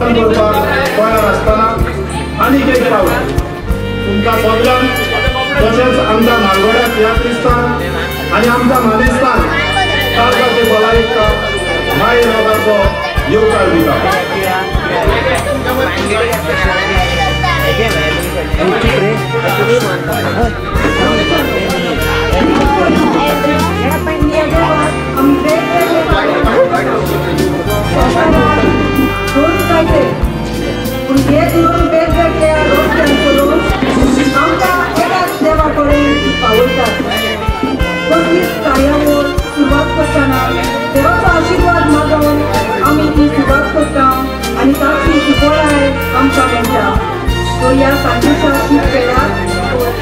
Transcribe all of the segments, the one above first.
करपाक तयार आसतना आनीक एक फावट तुमकां सगळ्यांक तशेंच आमच्या मालगोड्या तियात्रिस्तांक आनी आमच्या मानेस्तांक तालगाचे भलायका माय बाबाचो येवकार दिता. पूण हे धरून वेगवेगळ्या रस्त्यान करून आमकां एका करूया सांजेच्या शीत वेळार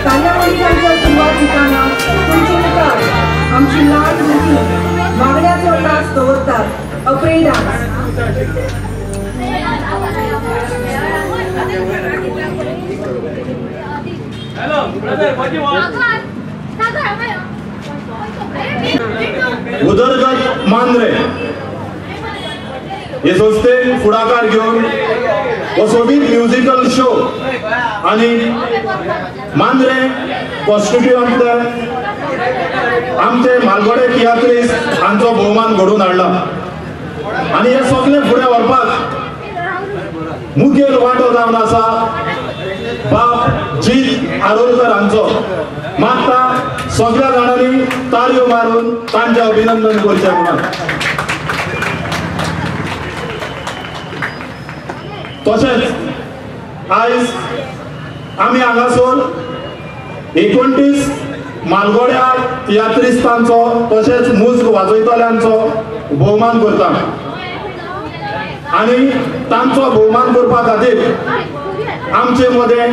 कार्यावळीच्या सुरवात दिताना तुमचे मुखार आमची ल्हान भुरगीं बांगड्याचो तास दवरतात अप्रे डान्स. उदरगत मांद्रे हे संस्थेन फुडाकार घेवन हो सोबीत म्युजिकल शो आनी मांद्रे कॉन्स्टिट्युएंतले आमचे मालगोडे तियात्रिस्त हांचो भोवमान घडोवन हाडला आनी हे सगळे फुडें व्हरपाक मुखेल वांटो जावन आसा बाब जीत आरोलकर हांचो. मागता सगळ्या जाणांनी ताळयो मारून तांचें अभिनंदन करचें म्हणून. तशेंच आयज आमी हांगासर 29 मालगोड्या तियात्रिस्तांचो तशेंच मुज्ग वाजयतल्यांचो भोवमान करता आनी तांचो भोवमान करपा खातीर आमचे मदें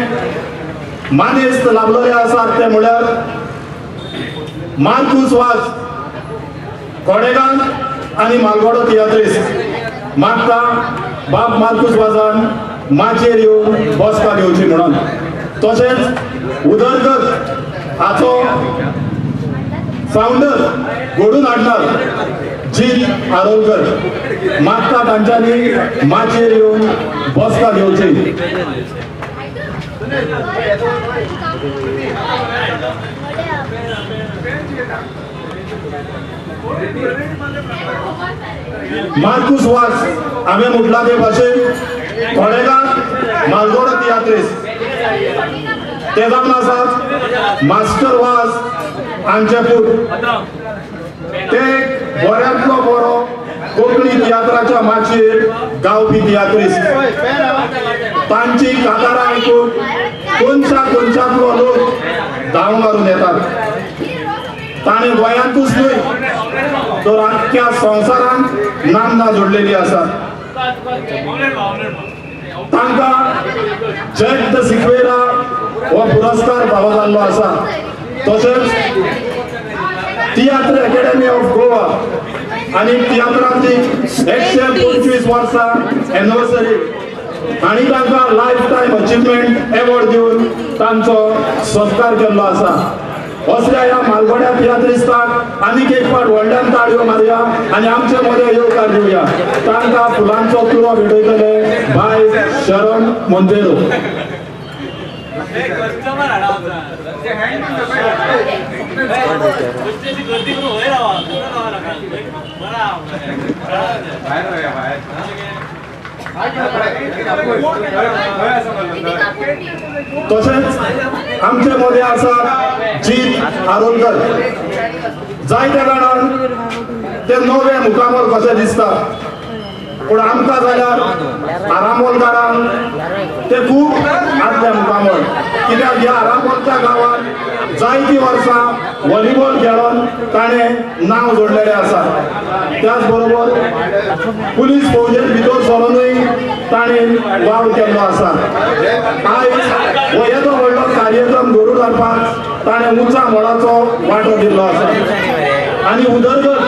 मानेस्त लाभलेले आसात ते म्हळ्यार मार्कूस वाज कोडेगान आनी मालगोडो तियात्रिस्त. मागता बाब मार्कूस वाजान माचयेर येवन बसका घेवची म्हणून. तशेंच उदरगत हाचो फावंडर घडून हाडणार जीत आरोलकर. मागता तांच्यांनी माचयेर येवन बसका घेवची. मार्कूस वाज हांवें म्हटलां ते भाशेन कोडेगांव मालगोडो तियात्रिस्त ते जावन आसात मास्टर वाज हांचे पूत. ते बऱ्यांतलो बरो कोंकणी तियात्राच्या माचयेर गावपी तियात्रिस्त. तांची कातारां आयकून कोनशा कोनशांतलो लोक धांव मारून येतात. ताणें गोंयांतूच न्हय तर आख्ख्या संवसारांत नामना जोडलेली आसा. तांकां जॅक the Sequeira हो पुरस्कार फावो जाल्लो आसा. तशेंच तियात्र अकॅडमी ऑफ गोवा आनी तियात्राची 125 वर्सां एनिवर्सरी आनी तांकां लायफ टायम अचिव्हमेंट एवॉर्ड दिवन तांचो सत्कार केल्लो आसा. असल्या ह्या मालगोड्या तियात्रिस्ताक आनीक एक फावट व्हडल्यान ताळयो मारया आनी आमचे मदें येवकार दिवया. तांकां फुलांचो तुरो भेटयतले बाय शरण मोंतेरो. तशेंच आमचे मदें आसा जीत आरोलकर. जायत्या जाणांक ते नवे मुखामळ कशें दिसता पूण आमकां जाल्यार आरामोलकारांक ते खूब आदले मुखामळ. कित्याक ह्या आरामोलच्या गांवांत जायतीं वर्सां व्हॉलीबॉल खेळोन ताणें नांव जोडलेलें आसा. त्याच बरोबर पुलीस फौजेंत भितर सरोनूय ताणें वावर केल्लो आसा. आयज हो येदो व्हडलो कार्यक्रम घडोवन हाडपाक ताणें उंचा मोलाचो वांटो दिल्लो आसा. आनी उदरगत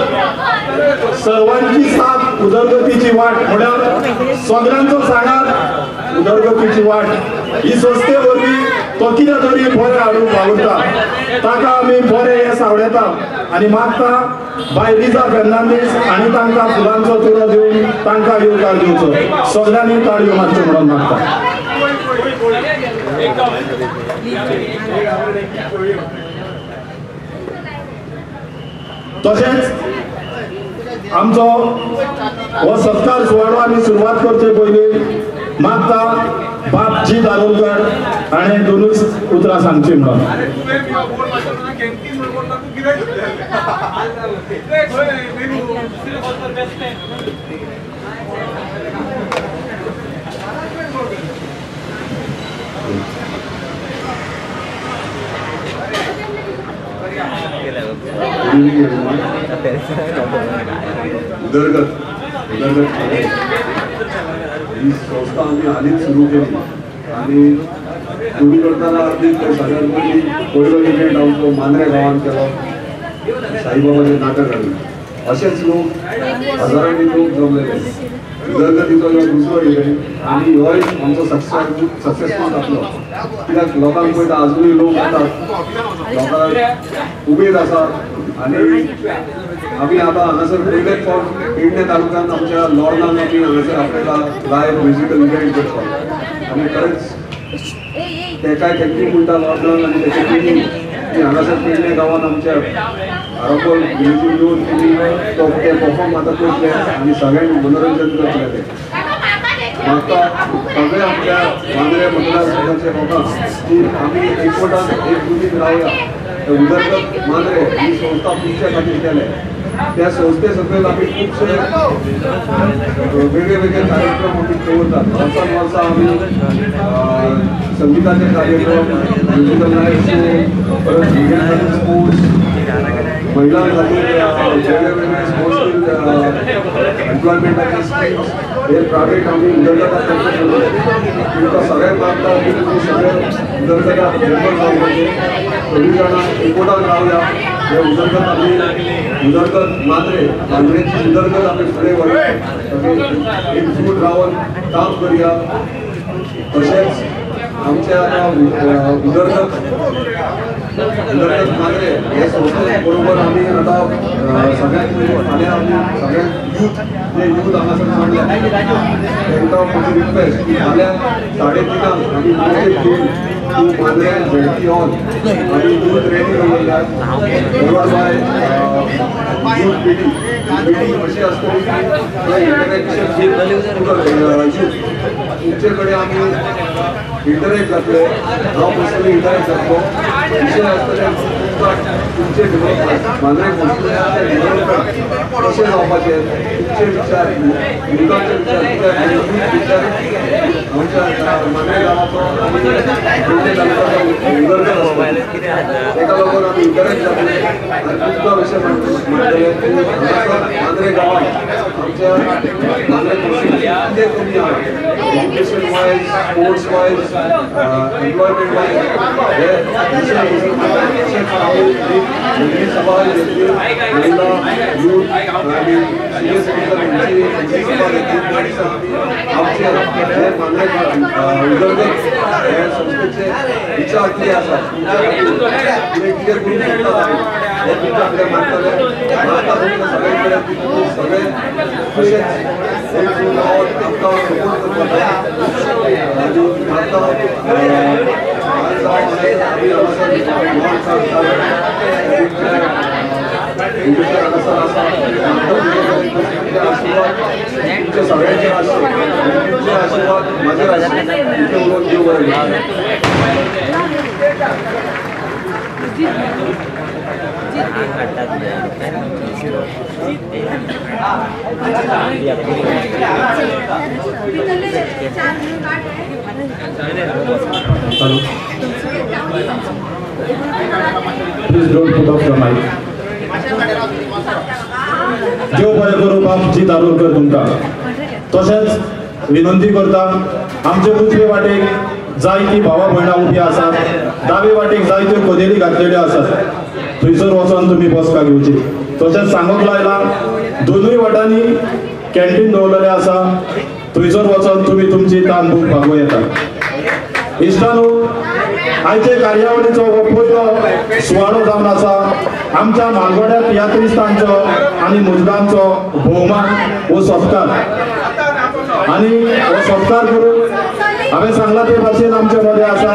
सर्वांची साथ उदरगतीची वाट म्हळ्यार सगळ्यांचो सांगात उदरगतीची वाट ही संस्थे वरवीं तो कितें तरी बरें हाडूंक वावुरता. ताका आमी बरें हें सावडयता आनी मागता बाय रिजा फेर्नांदीस आनी तांकां फुलांचो तुरो दिवन तांकां येवकार दिवचो. सगळ्यांनी ताळयो मारच्यो म्हणून मागता. तशेंच आमचो हो सत्कार सुवाळो आमी सुरवात करचे पयलीं मागता बाब जीत आरोलकर हाणें दोनूच उतरां सांगची म्हणून. उदरगत उदरगत ही संस्था आम्ही हालींच सुरू केली आणि सुरू करताना सगळ्यात पयलीं पयलो इव्हेंट आमचो मांद्रे गांवांत केलो, साईबाबाचें नाटक हाडलें. अशेंच लोक हजारांनी लोक जमलेले. उदरगतीचो हो दुसरो इव्हेंट आनी होय आमचो सक्सेसफूल जातलो, कित्याक लोकांक पळयता आजुनूय लोक येतात, लोकांक उमेद आसा. आनी आमी आतां हांगासर पयलेच फावट पेडणे तालुक्यांत आमच्या लोर्नान आमी हांगासर आपल्याला लायव्ह म्युजिकल इव्हेंट करता आनी खरेंच तेकाय thank you म्हणटा लोर्नान आनी तेचे टिमी की हांगासर पेडणे गांवांत आमच्या आरंबोल विलेजीन येवन तेणी तो ते परफॉर्म आतां करतले आनी सगळ्यांक मनोरंजन करतले. ते म्हाका सगळे आमच्या मांद्रे मतदारसंघाचे लोकांक की आमी एकवटान एकजुटीन रावया. उदरगत मांद्रे ही संस्था तुमच्या खातीर केल्या, त्या संस्थे सकयल आमी खुबशे वेगळे वेगळे कार्यक्रम आमी दवरतात. वर्सान वर्सा आमी संगिताचे कार्यक्रम, म्युजिकल नायट शो, परत भुरग्यां खातीर स्पोर्ट्स, महिलां खातीर वेगळे वेगळे स्पोर्ट्स एम्प्लॉयमेंटाचे स्किम्स हे प्रायवेट आमी उदरगता तर्फे दवरतात. तुमकां सगळ्यांक मागता की तुमी सगळे उदरगता मेंबर जावपाचे, सगळीं जाणां एकवटान रावया. हे उदरगत आमी उदरगत मांद्रे मांद्रेची उदरगत आमी फुडें व्हरुया, एकजूट रावन काम करुया. तशेंच आमच्या आतां उदरगत उदरगत मांद्रे हे संस्थे बरोबर आमी आतां सगळ्यांत पयलीं फाल्यां आमी सगळ्यांत यूथ जे यूथ हांगासर जमल्या तांकां म्हजी रिक्वेस्ट की फाल्यां 3:30 आमी मोर्चे घेवन टू मांद्रे झेडपी हॉल आमी यूथ रॅली दवरल्या, बरोबर बाय यूथ मिटींग. मिटींग अशी आसतली की इंटरॅक्शन यूथ तुमचे कडेन आमी इंटरॅक्ट जातले, हांव पर्सनली इंटरॅक्ट जातलो. विशय आसतले तुमकां तुमचे डेव्हलपमेंट मांद्रे कॉन्स्टिट्युएन्सीचें डेव्हलपमेंट कशें जावपाचें, तुमचे विचार, युवकांचे विचार, कित्याक यूथ विचार आमच्या मांद्रे गांवाचो आनी पेडणे तालुक्याचो उदरगत आसता. ताका लागून आमी इंटरॅक्ट जातले आनी तुमकां विशय म्हणटले की मांद्रे गांवांत आमच्या मांद्रे कॉन्स्टिट्युएन्सी कितें कमी आहा, education wise, sports wise, employment wise, हे विशय तशेंच आमी एक व्हडली सभा घेतली, महिला, यूथ आनी सिनियर सिटीजन हांची सभा घेतली. त्या दिसा आमी आमचे जे मांद्रे उदरगत हे संस्थेचे विचार कितें आसा, तुमच्या खातीर तुमी कितें करूंक शकतात आमी हे तुमच्या फुडें मांडटले. मागता तुमकां सगळ्यां कडेन की तुमी सगळे तशेंच एकजूट रावन आमकां सपोर्ट करपाक जाय. आनी मागता आमी हांगासर तुमचे आशिर्वाद तुमचे सगळ्यांचे आशिर्वाद तुमचे आशिर्वाद म्हाजेर आशिल्ले इतलें उलोवन देव बरें करूं. Hello. Please don't put off your mic. देव बरें करूं बाब जी दारोलकर तुमकां. तशेंच विनंती करता आमचे उजवे वाटेक जायती भावा भयणां उबी आसात, दावे वाटेक जायत्यो कदेली घातलेल्यो आसात, थंयसर वचोन तुमी बसका घेवची. तशेंच सांगूंक लायलां दोनूय वाटांनी कॅन्टीन दवरलेलें आसा, थंयसर वचोन तुमी तुमची तान भूक भागोवं येता. इश्टानो, आयचे कार्यावळीचो हो पयलो सुवाळो जावन आसा आमच्या मालगोड्या तियात्रिस्तांचो आनी मुजगांचो भोवमान हो सत्कार. आनी हो सत्कार करून हांवें सांगलां ते भाशेन आमचे मदें आसा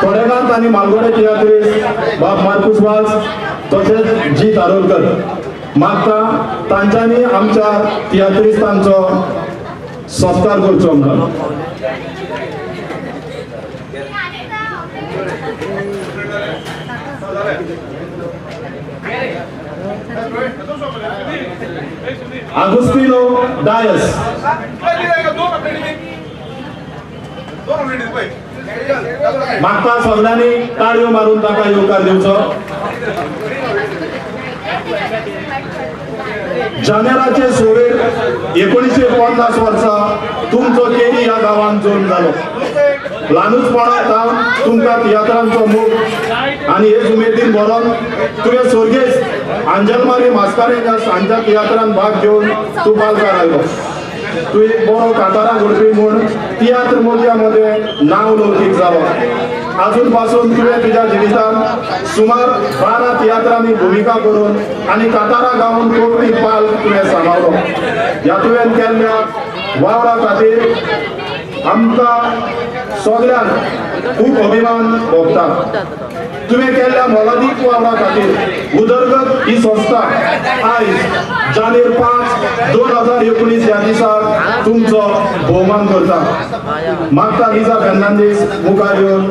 थोडेकांत आनी मालगोडे तियात्रिस्त बाब मार्कूस वाज तशेंच जी दारोलकर. मागता तांच्यांनी आमच्या तियात्रिस्तांचो सत्कार करचो म्हणून. आगुस्तिनो डायस. मागता सगळ्यांनी ताळयो मारून ताका येवकार दिवचो. जानेराचे सोवेर 1950 वर्सा तुमचो केरी ह्या गांवांत जल्म जालो. ल्हानूचपणा सावन तुमकां तियात्रांचो मोग आनी हेच उमेदीन भरोन तुवें स्वर्गेस्त आंजलमारी मास्कारेन्हास हांच्या तियात्रान भाग घेवन तूं पालकार आयलो. तूं एक बरो कांतारां घडपी म्हूण तियात्र मोगया मदें नांव लौकीक जालो. आजून पासून तुवें तुज्या जिवितांत सुमार 12 तियात्रांनी भुमिका करून आनी कांतारां गावन कोंकणी पाल तुवें सांबाळ्ळो. ह्या तुवें केल्ल्या वावरा खातीर आमकां सगळ्यांक खूब अभिमान भोगता. तुवें केल्ल्या मोलादीक वावरा खातीर उदरगत ही संस्था आयज जानेर 5, 2019 ह्या दिसा तुमचो भोवमान करता. मागता लिजा फेर्नांदीस मुखार येवन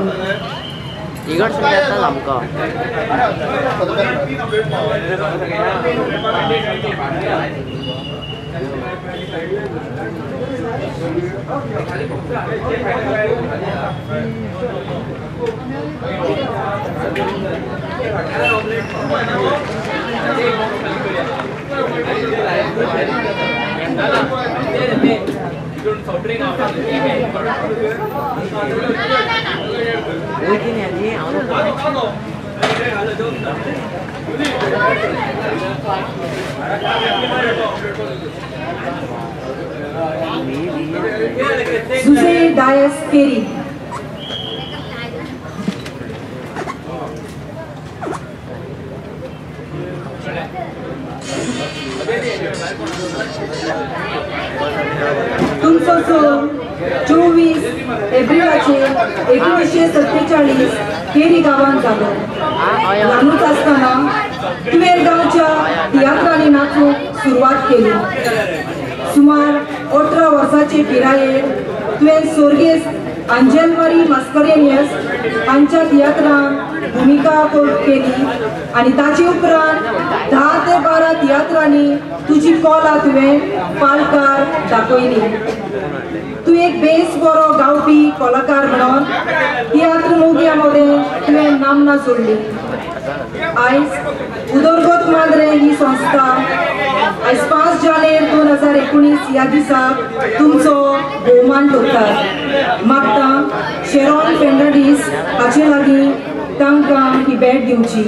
जुझे डायस केरी. तुमचो जल्म 24 एप्रिलाचेर 1947 केरी गांवांत जालो. ल्हानूच आसतना तुवें गांवच्या तियात्रांनी नाचूंक सुरवात केली. सुमार 18 वर्साचे पिरायेर तुवें स्वर्गेस्त आंजलमारी मास्कारेन्हास हांच्या तियात्रांत भुमिका केली आनी ताचे उपरांत 10 ते 12 तियात्रांनी तुजी कला तुवें पालकार दाखयली. तूं एक बेस बरो गावपी कलाकार म्हणून तियात्र मोगया मदें तुवें नामना जोडली. आयज उदरगत मांद्रे ही संस्था आयज 5 जानेर 2019 ह्या दिसा तुमचो भोवमान करतात. मागता शेरॉन फेर्नांडीस हाचे लागीं तांकां ही भेट दिवची.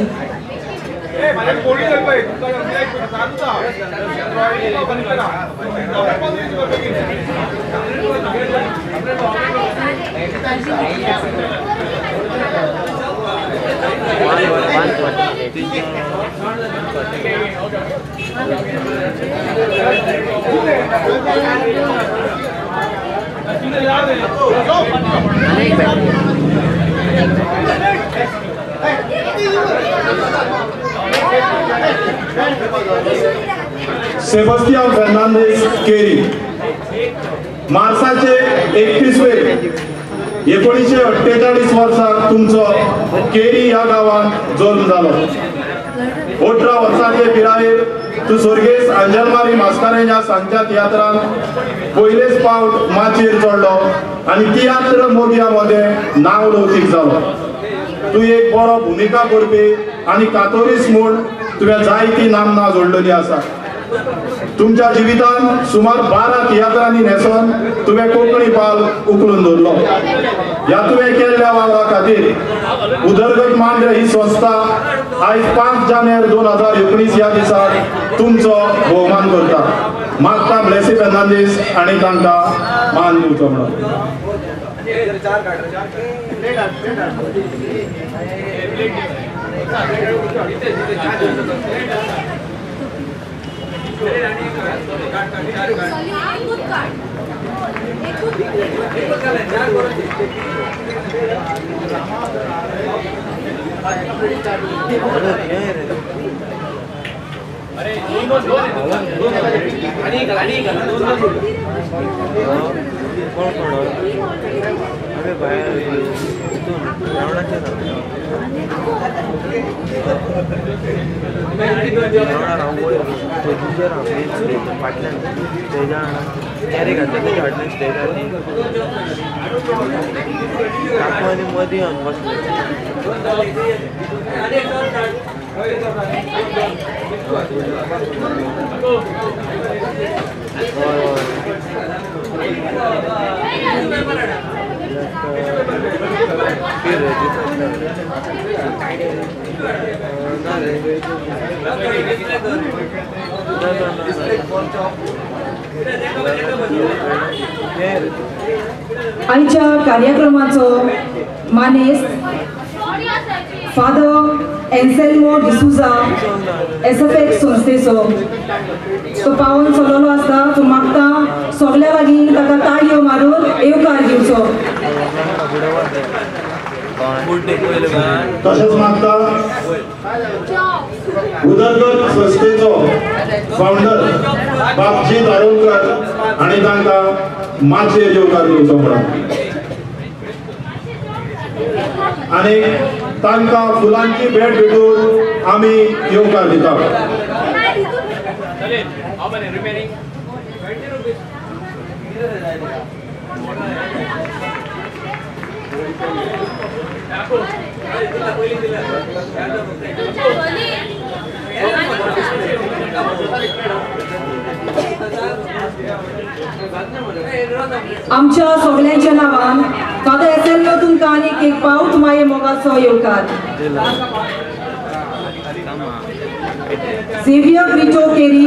सेबास्तियान फेर्नांदीस केरी मार्साचे 31 वे 1948 वर्सा तुमचो केरी ह्या गांवांत जल्म जालो. 18 वर्साचे पिरायेर तूं स्वर्गेस्त आंजलमारी मास्कारेन्हास हांच्या तियात्रांत पयलेच पावट माचयेर चडलो आनी तियात्र मोगया मदें नांव लौकीक जालो. तूं एक बरो भुमिका करपी आनी कातोरीस म्हूण तुवें जायती नामना जोडलेली आसा. तुमच्या जिवितांत सुमार 12 तियात्रांनी न्हेसोन तुवें कोंकणी पाल उखलून धरलो. ह्या तुवें केल्ल्या वावरा खातीर उदरगत मांद्रे ही संस्था आयज 5 जानेर 2019 ह्या दिसा तुमचो भोवमान करता. मागता ब्लेसी फेर्नांदीस आनी तांकां मान दिवचो म्हणून. आयच्या कार्यक्रमाचो मानेस्त फादर एन्सेल्मो डिसुजा SFX संस्थेचो तो पावन चललो आसा. तो मागता सगल्या लागीं ताका ताळयो मारून येवकार दिवचो. तशेंच मागता उदरगत संस्थेचो फाउंडर बाबजी दारोलकर आनी तांकां माचयेर येवकार दिवचो म्हणून आनी तांकां फुलांची भेट भेटून आमी येवकार दिता. आमच्या सगळ्यांच्या नावान फादर एसेल्मो तुमकां आनीक एक पावट माये मोगाचो येवकार. झेवियर ब्रिटो केरी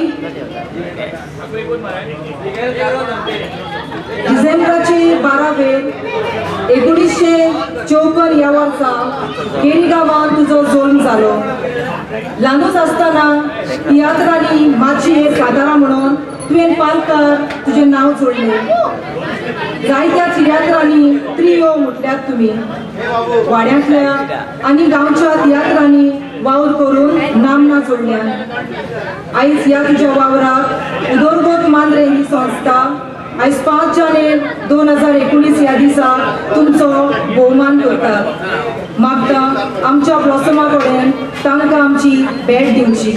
डिसेंबराचे 12 वेर 1954 ह्या वर्सा केरी गांवांत तुजो जल्म जालो. ल्हानूच आसतना तियात्रांनी माचयेर कादारा म्हणून तुवें पालकार तुजें नांव जोडलें. जायत्या तियात्रांनी त्रियो म्हटल्यात तुमी. वाड्यांतल्या आनी गांवच्या तियात्रांनी वावर करून नामना जोडल्या. आयज ह्या तुज्या वावराक उदरगत मांद्रे ही संस्था आयज 5 जानेर 2019 ह्या दिसा तुमचो भोवमान करतात. मागता आमच्या ब्लॉसमा कडेन तांकां आमची भेट दिवची.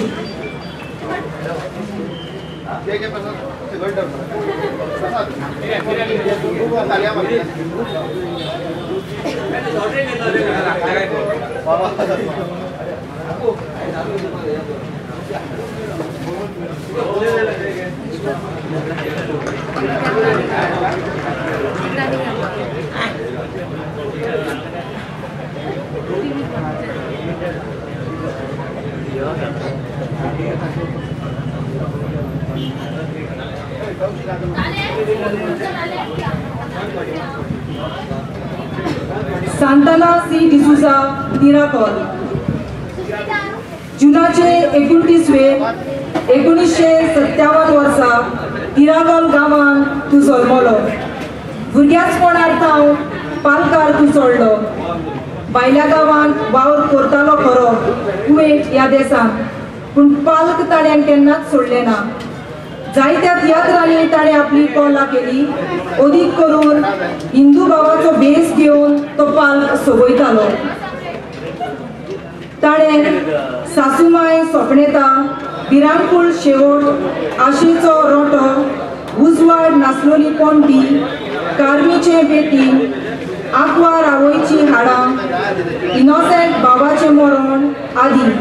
सांताना सी डिसुजा तिराकोल जुनाचे 29 वे 1957 वर्सा तिराकोल गांवांत तूं जल्मलो. भुरग्याचपणार थावन पालकार तूं चडलो. भायल्या गांवांत वावर करतालो खरो कुवेट ह्या देशांत, पूण पालक ताणें केन्नाच सोडलें ना. जायत्या तियात्रांनी ताणें आपली कला केली. अदीक करून हिंदू भावाचो भेस घेवन तो पालक सोबयतालो. ताणें सासुमाय सोपणेता, भिरांकूळ शेवट, आशेचो रोटो, उजवाड नासलोली पणटी, कार्मीचे बेती, आंकवार आवयची हाडां, इनोसेंट बाबाचें मरण आदी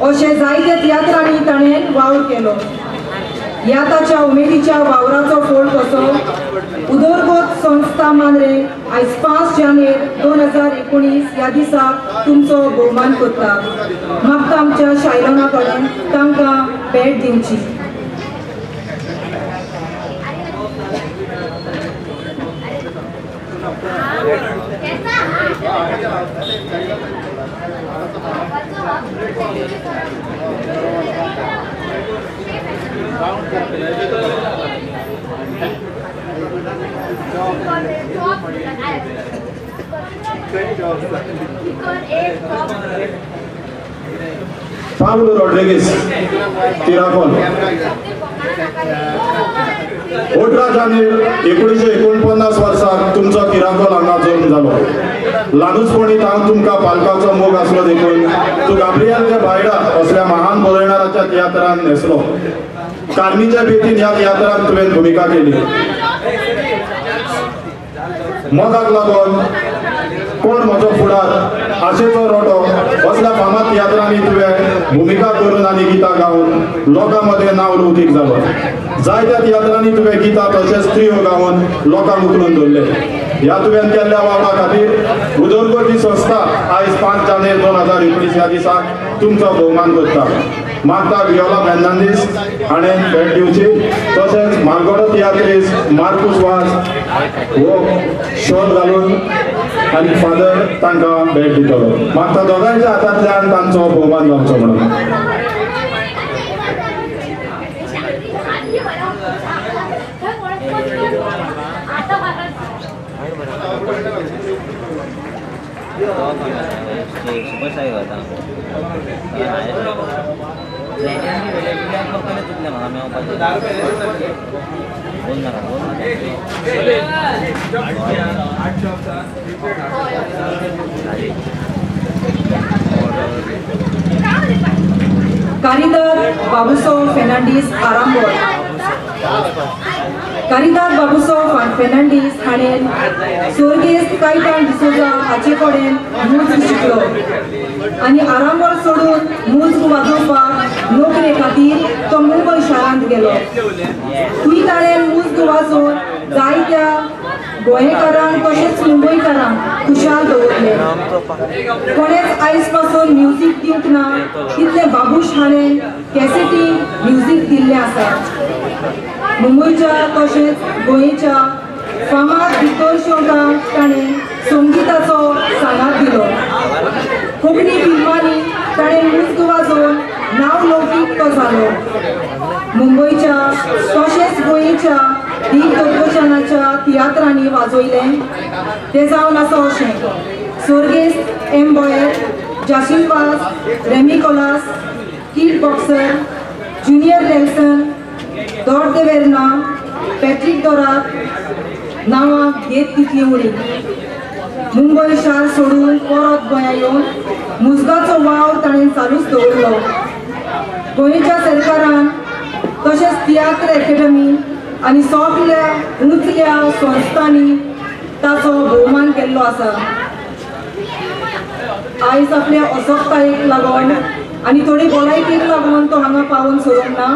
अशे जायते तियात्रांनी ताणें वावर केलो. ह्या ताच्या उमेदीच्या वावराचो फोड कसो उदरगत संस्था मांद्रे आयज 5 जानेर 2019 ह्या दिसा तुमचो भोवमान करता. मागता आमच्या शायलना कडेन तांकां भेट दिवची. पावलो रॉड्रिगीस तिराकोल 18 जानेर 1949 वर्सा तुमचो तिराकोल हांगा जल्म जालो. ल्हानूचपणी हांव तुमकां पालकाचो मोग आसलो देखून तूं गाब्रियल दे भायडा असल्या महान बरयणाराच्या तियात्रान न्हेसलो. कार्मीच्या बेतीन ह्या तियात्रान तुवें भुमिका केली. मोगाक लागून कोण म्हजो फुडार, आशेचो रोटो असल्या फामाद तियात्रांनी तुवें भुमिका करून आनी गितां गावन लोकां मदें नांव लौकीक जालो. जायत्या तियात्रांनी तुवें गितां तशेंच त्रियो गावन लोकांक उखलून धरले. ह्या तुवें केल्ल्या वावरा खातीर उदरगत ही संस्था आयज 5 जानेर 2019 ह्या दिसा तुमचो भोवमान करता. मागता वियोला फेर्नांदीस हाणें भेट दिवची, तशेंच मालगडो तियात्रीस मार्कूस वाज हो शॉल घालून आनी फादर तांकां भेट दितलो. मागता दोगांयच्या हातांतल्यान तांचो भोवमान जावचो म्हणून. कारिदार बाबूसो फेर्नांडीस आरांबोल. कारिदार बाबूसो फेर्नांडीस हाणें स्वर्गेस्त कायतान डिसोजा हाचे कडेन मुज्ग शिकलो आनी आरांबोल सोडून मुज्ग वाजोवपाक नोकरे खातीर तो मुंबय शारांत गेलो. थंय ताणें मुज्ग वाजोवन जायत्या गोंयकारांक तशेंच मुंबयकारांक खुशाल दवरले. कोणेच आयज पासून म्युजीक दिवंक ना तितलें बाबूश हाणें कॅसेटी म्युजीक दिल्लें आसा. मुंबयच्या तशेंच गोंयच्या फामाद दिग्दर्शकांक ताणें संगीताचो सांगात दिलो. कोंकणी फिल्मांनी ताणें मुज्ग वाजोवन नांव लौकीक तो जालो. मुंबयच्या तशेंच गोंयच्या दिग्दर्शनाच्या तियात्रांनी वाजयलें तें जावन आसा अशें स्वर्गेस्त M Boyer, Jacint Vaz, Remy Colas, Kid Boxer, Junior Nelson, Dr de Verna, Patrick Dorat नांवां घेत तितली उणी. मुंबय शार सोडून परत गोंया येवन मुजगाचो वावर ताणें चालूच दवरलो. गोंयच्या सरकारान तशेंच तियात्र एकेडमी आनी सगल्या उंचल्या संस्थांनी ताचो भोवमान केल्लो आसा. आयज आपल्या असक्तायेक लागून आनी थोडी भलायकेक लागून तो हांगा पावोवन सरूंक ना,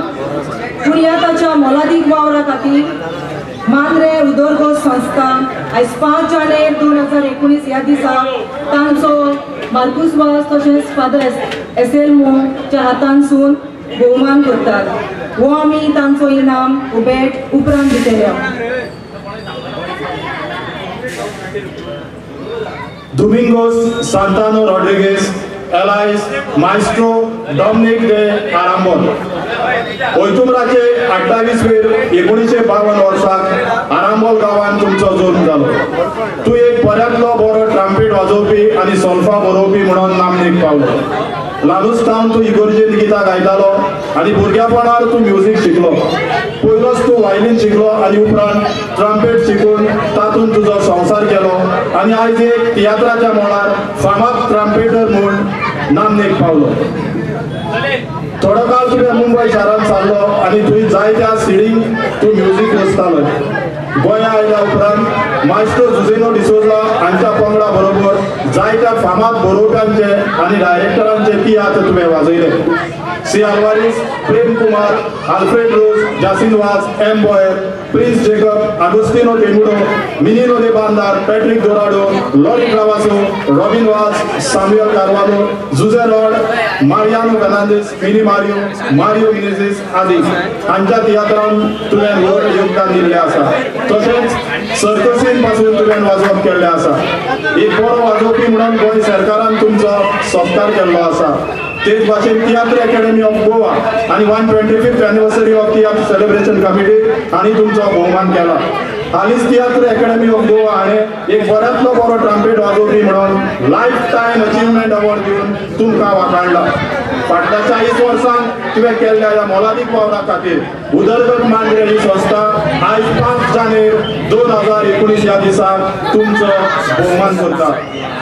पूण ह्या ताच्या मोलादीक वावरा खातीर मांद्रे उदरगत संस्था आयज 5 जानेर 2019 ह्या दिसा तांचो मार्कूस वाज तशेंच फादर एस एल मोच्या हातांसून भोवमान करतात. हो आमी तांचो इनाम भेट उपरांत दितले. Domingos Santano Rodrigues alias Maestro Dominic de Arambol. ओयतुमराचे 28 वेर 1952 वर्साक आरांबोल गांवांत तुमचो जल्म जालो. तूं एक बऱ्यांतलो बरो ट्रम्पेट वाजोवपी आनी सोल्फा बरोवपी म्हणून नामनेक पावलो. ल्हानूच सावन तूं इगर्जेंत गितां गायतालो आनी भुरग्यापणार तूं म्युजीक शिकलो. पयलोच तूं वायलीन शिकलो आनी उपरांत ट्रम्पेट शिकून तातूंत तुजो संवसार केलो आनी आयज एक तियात्राच्या मळार फामाद ट्रम्पेटर म्हूण नामनेक पावलो. थोडो काळ तुवें मुंबय शारांत सारलो आनी थंय जायत्या सिडींक तूं म्युजीक रचतालो. गोंया आयल्या उपरांत मायस्ट्रो जुझेनो डिसोजा हांच्या पंगडा बरोबर जायत्या फामाद बरोवप्यांचे आनी डायरेक्टरांचे तियात्र तुवें वाजयले. C Alvares, Prem Kumar, Alfred Rose, Jacint Vaz, M Boyer, Prince Jacob, Agostinho Themudo, Minino de Bandar, Patrick Dourado, Lorry Travasso, Robin Vaz, Samuel Carvalho, Jose Rod, Mariano Fernandes, Mini Mario, Mario Menezes आदी हांच्या तियात्रांत तुवें व्हड योगदान दिल्लें आसा. तशेंच सर्कसीन पासून तुवें वाजोवप केल्लें आसा. एक बरो वाजोवपी म्हणून गोंय सरकारान तुमचो सत्कार केल्लो आसा. तेच भाशेन तियात्र एकेडमी ऑफ गोवा आनी 125th anniversary of tiatr celebration committee हांणी तुमचो भोवमान केला. हालींच तियात्र एकेडमी ऑफ गोवा हाणें एक बऱ्यांतलो बरो ट्रम्पेट वाजोवपी म्हणून लायफ टायम अचिव्हमेंट अवॉर्ड दिवन तुमकां वाखाणला. फाटल्या 40 वर्सांत तुवें केल्ल्या ह्या मोलादीक वावरा खातीर उदरगत मांद्रे ही संस्था आयज 5 जानेर 2019 ह्या दिसा तुमचो भोवमान करता.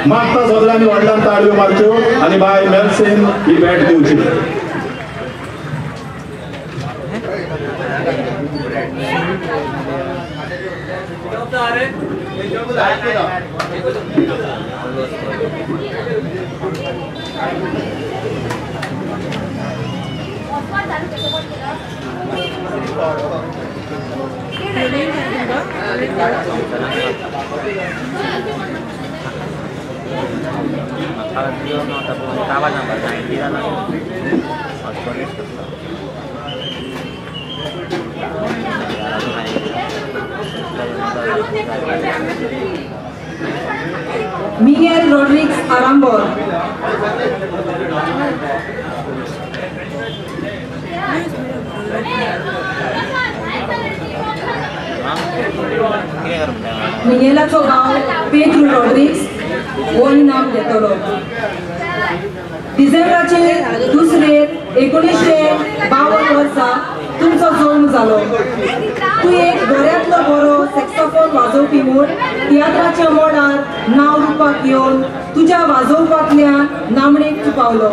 मागता सगळ्यांनी व्हडल्यान ताळयो मारच्यो आनी बाय मेल्सीन ही भेट दिवची. Miguel Rodrigues Arambol. मिगेलाचो गांव पेद्रू रॉड्रिग्स हो इनाम घेतलो. डिसेंबराचे दुसरे 1952 वर्सा तुमचो जल्म जालो. तूं एक बऱ्यांतलो बरो सॅक्सोफोन वाजोवपी म्हूण तियात्राच्या मोडार नांव रुपाक येवन तुज्या वाजोवपांतल्यान नामणेक तूं पावलो.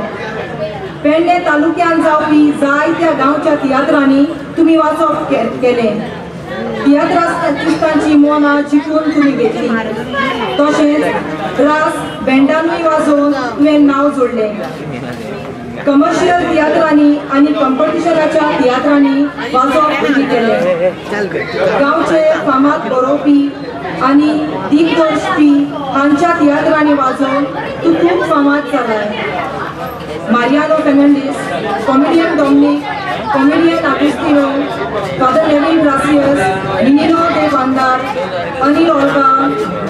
पेडणे तालुक्यान जावपी जायत्या गांवच्या तियात्रांनी तुमी वाचप केलें. तियात्रास्तांची मनां जिखून तुमी घेतली. तशेंच ब्रास बँडानूय वाजोवन तुवें नांव जोडलें. कमर्शियल तियात्रांनी आनी कॉम्पिटिशनाच्या तियात्रांनी वाजोवप तुमी केलें. गांवचे फामाद बरोवपी आनी दिग्दर्शपी हांच्या तियात्रांनी वाजोवन तूं खूब फामाद जालाय. Mariano Fernandes, comedian Dominic, comedian Agustino, father Nevin Gracias, Minino de Bandar, Anil Olga,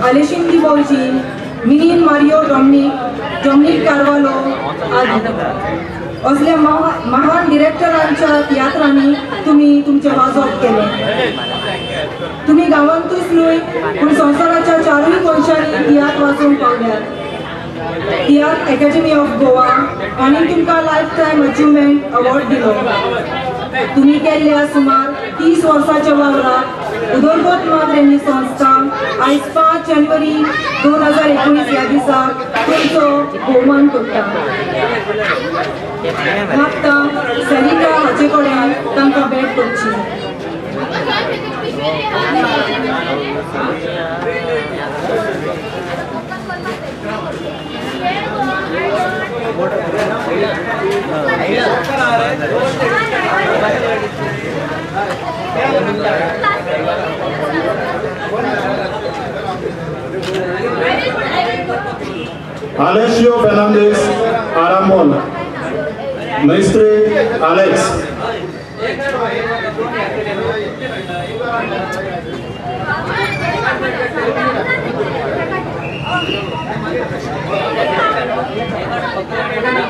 Aleshin Di Borji, Minin Mario Dominic, Dominic Carvalho आदी असल्या महान डिरेक्टरांच्या तियात्रांनी तुमी तुमचें वाजोवप केलें. तुमी गांवांतूच न्हय पूण संवसाराच्या चारूय कोनशांनी तियात्र वाजोवंक पावल्यात. तियात्र एकेडमी ऑफ गोवा आनी तुमकां लायफ टायम अचिव्हमेंट अवॉर्ड दिलो. तुमी केल्ल्या सुमार 30 वर्सांच्या वावराक उदरगत मांद्रे ही संस्था आयज 5 जानेवारी 2019 ह्या दिसा तुमचो भोवमान करता. मागता सरिता हाचे कडेन तांकां भेट करची. Alessio Fernandes Arambol, Maestre Alex.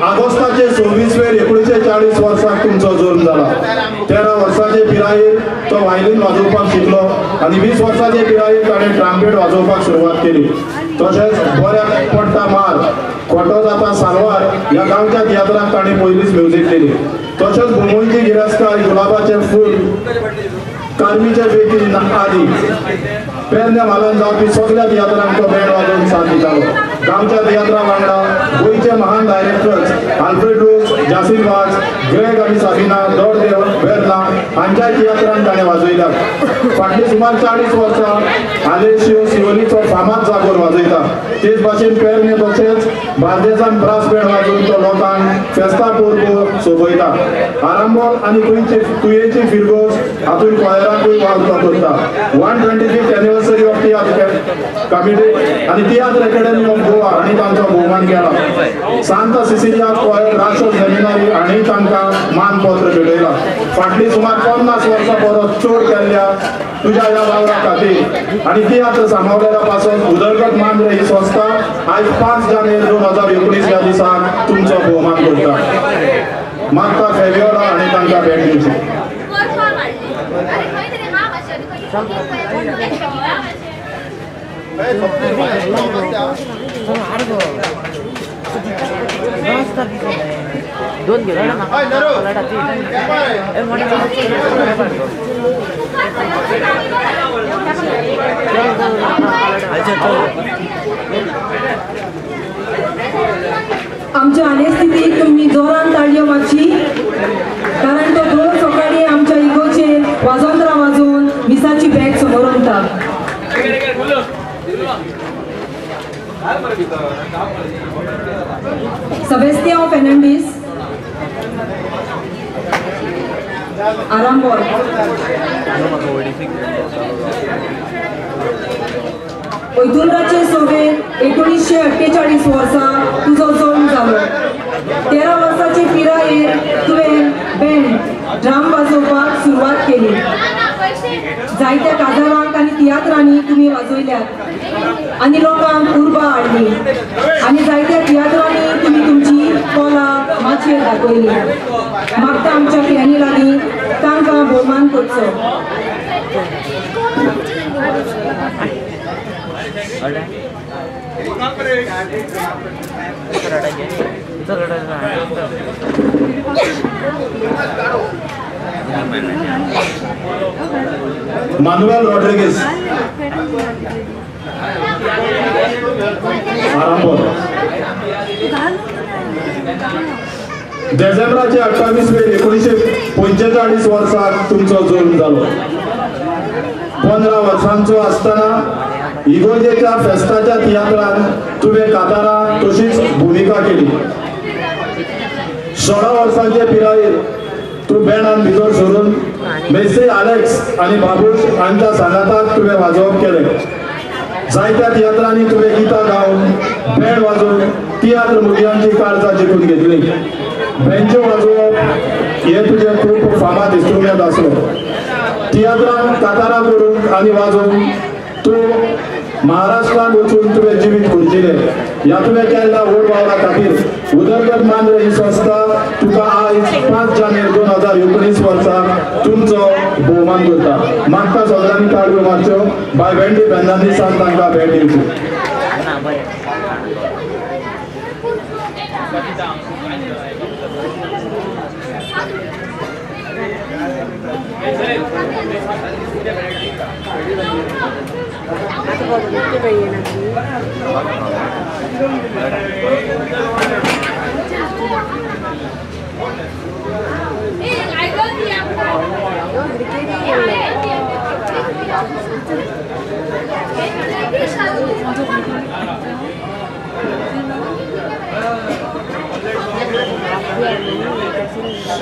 ऑगस्टाचे 26 वेर 1940 वर्साक तुमचो जल्म जाला. 13 वर्साचे पिरायेर तो व्हायलीन वाजोवपाक शिकलो आनी 20 वर्साचे पिरायेर ताणें ट्राम्पेट वाजोवपाक सुरवात केली. तशेंच बऱ्याक पडटा मार, खोटो जाता सालवार ह्या गांवच्या तियात्राक ताणें पयलींच म्युजीक दिली. तशेंच भुमोयची गिरेस्ताय, गुलाबाचें फूल, कार्मीचे बेती आदी पेरण्या म्हालान जावपी सगळ्या तियात्रांक तो बँड वाजोवन साथ दितालो. गांवच्या तियात्रा वांगडा गोंयचे महान directors Alfred Rose, Jacin Vaz, Greg आनी साबिना, दोड वेर्ना हांच्या तियात्रांक ताणें वाजयल्यात. फाटलीं सुमार 40 वर्सां आलेशियो सिवोलीचो फामाद जागोर वाजयता. तेच भाशेन पेरणे तशेंच बार्देसान ब्रास बँड वाजोवन तो लोकांक फेस्तां परबो सोबयता. आरांबोल आनी तुयेची फिरगोज हातूंत कॉयराकूय वावर करता. 125th anniversary of Tiatr committee आनी तियात्र एकेडमी ऑफ गोवा हांणी तांचो भोवमान केला. सांता सिसिलिया कॉयर राशो सेमिनारी हांणी तांकां मानपत्र भेटयलां. फाटलीं सुमार 50 वर्सां परस चड केल्ल्या तुज्या ह्या वावरा खातीर आनी तियात्र सांबाळ्ळेल्या पासून उदरगत मांद्रे ही संस्था आयज 5 जानेवारी 2019 ह्या दिसा तुमचो भोवमान करता. मागता फेवियोला हांणी तांकां भेट दिवची. आमच्या आले स्थितीक तुमी जोरान ताळयो मारची, कारण तो दर सकाळी आमच्या इगोचेर वाजंत्रां वाजोवन मिसाची बॅग समोर उरता. सेबास्तियांव फेर्नांडीस. आरांबोल. ओतुंब्राचे सोबेर 1948 वर्सा तुजो जल्म जालो. 13 वर्साचे पिरायेर तुवें बँड ड्रम वाजोवपाक सुरवात केली. जायत्या काजारांक आनी तियात्रांनी तुमी वाजयल्यात आनी लोकांक उर्बा हाडली आनी जायत्या तियात्रांनी तुमी तुमची कला माचयेर दाखयली. मागता आमच्या पियानी लागीं तांकां भोवमान करचो. Manuel Rodriguez Arambol. डिसेंबराचे 28 मे 1945 वर्सा तुमचो जल्म जालो. 15 वर्सांचो आसतना इगोर्जेच्या फेस्ताच्या तियात्रान तुवें कातारा तशीच भुमिका केली. 16 वर्सांचे पिरायेर तूं बँडान भितर सरून मेसी आलेक्स आनी बाबूश हांच्या सांगाताक तुवें वाजोवप केलें. जायत्या तियात्रांनी तुवें गितां गावन बँड वाजोवन तियात्र भुरग्यांची काळजां जिखून घेतली. बँजो वाजोवप हें तुजें खूब फामाद इन्स्ट्रुमेंट आसलो. तियात्रान कातारां करूंक आनी वाजोवंक तूं महाराष्ट्रांत वचून तुवें जिवीत खुर्चिलें. ह्या तुवें केल्ल्या व्हड वावरा खातीर उदरगत मांद्रे ही संस्था तुका आयज 5 जानेर 2019 वर्सा तुमचो भोवमान करता. मागता सगळ्यांनी ताळयो मारच्यो. बाय वेंडी फेर्नांडीसान तांकां भेट दिवची.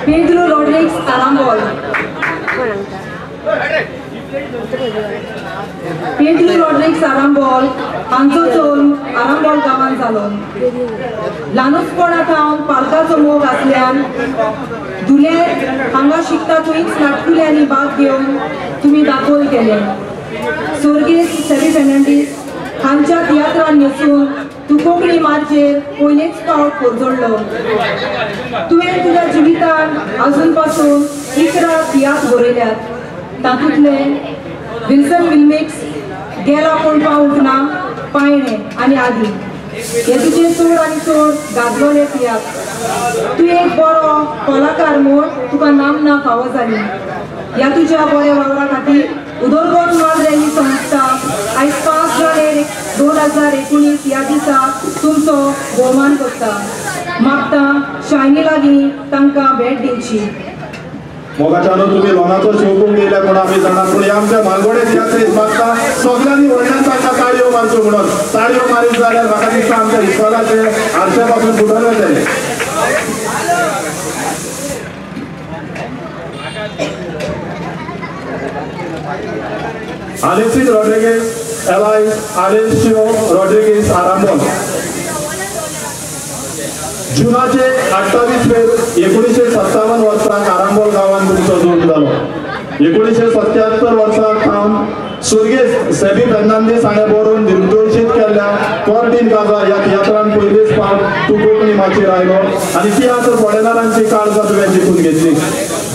Pedro Rodrigues Arambol. Pedro Rodrigues Arambol हांचो जल्म आरांबोल गांवांत जालो. ल्हानपणा सावन पालकाचो मोग आसल्यान धुलेर हांगा शिकता थंयच नाटकुल्यांनी भाग घेवन तुमी दाखल केले. स्वर्गेस्त सॅबी फेर्नांडीस हांच्या तियात्रान न्हेसून तूं कोंकणी माचयेर पयलेच फावट पोरजोडलो. तुवें तुज्या जिवितान अजून पासून 11 तियात्र बरयल्यात. तातूंतले विल्सन विल्मिक्स, गेला कोण पावूंक ना, पायणे आनी आदी हे तुजे चड आनी चड गाजलोले तियात्र. तूं एक बरो कलाकार म्हूण तुका नामना फावो जाली. ह्या तुज्या बऱ्या वावरा खातीर उदरगत मांद्रे ही संस्था आयज 5 जानेर 2019 ह्या दिसा तुमचो भोवमान करता. मागता शायनी लागीं तांकां भेट दिवची. मोगाच्यानो तुमी लोनाचो शो गेल्या कोण आमी जाणा, पूण ह्या आमच्या मालगोडे तियात्रीस मागता सगळ्यांनी व्हडल्यान तांकां ताळयो मारच्यो म्हणून. ताळयो मारीत जाल्यार म्हाका दिसता आमच्या इस्कॉलाचे आरशा पासून फुडोन वतले. आलेसीस रॉड्रिगेज एलायस आलेसियो रॉड्रिगेज आरांबोल. जुनाचे 28 मे 1957 वर्सा आरांबोल गांवांत तुमचो जल्म जालो. 1977 वर्सा सावन स्वर्गेस्त सॅबी फेर्नांडीस हाणें बरोवन दिग्दर्शीत केल्ल्या कॉर्टीन काजार ह्या तियात्रान पयलेच फावट तूं कोंकणी माचयेर आयलो आनी तियात्र फॉरेनरांची काळजां तुवें जिखून घेतली.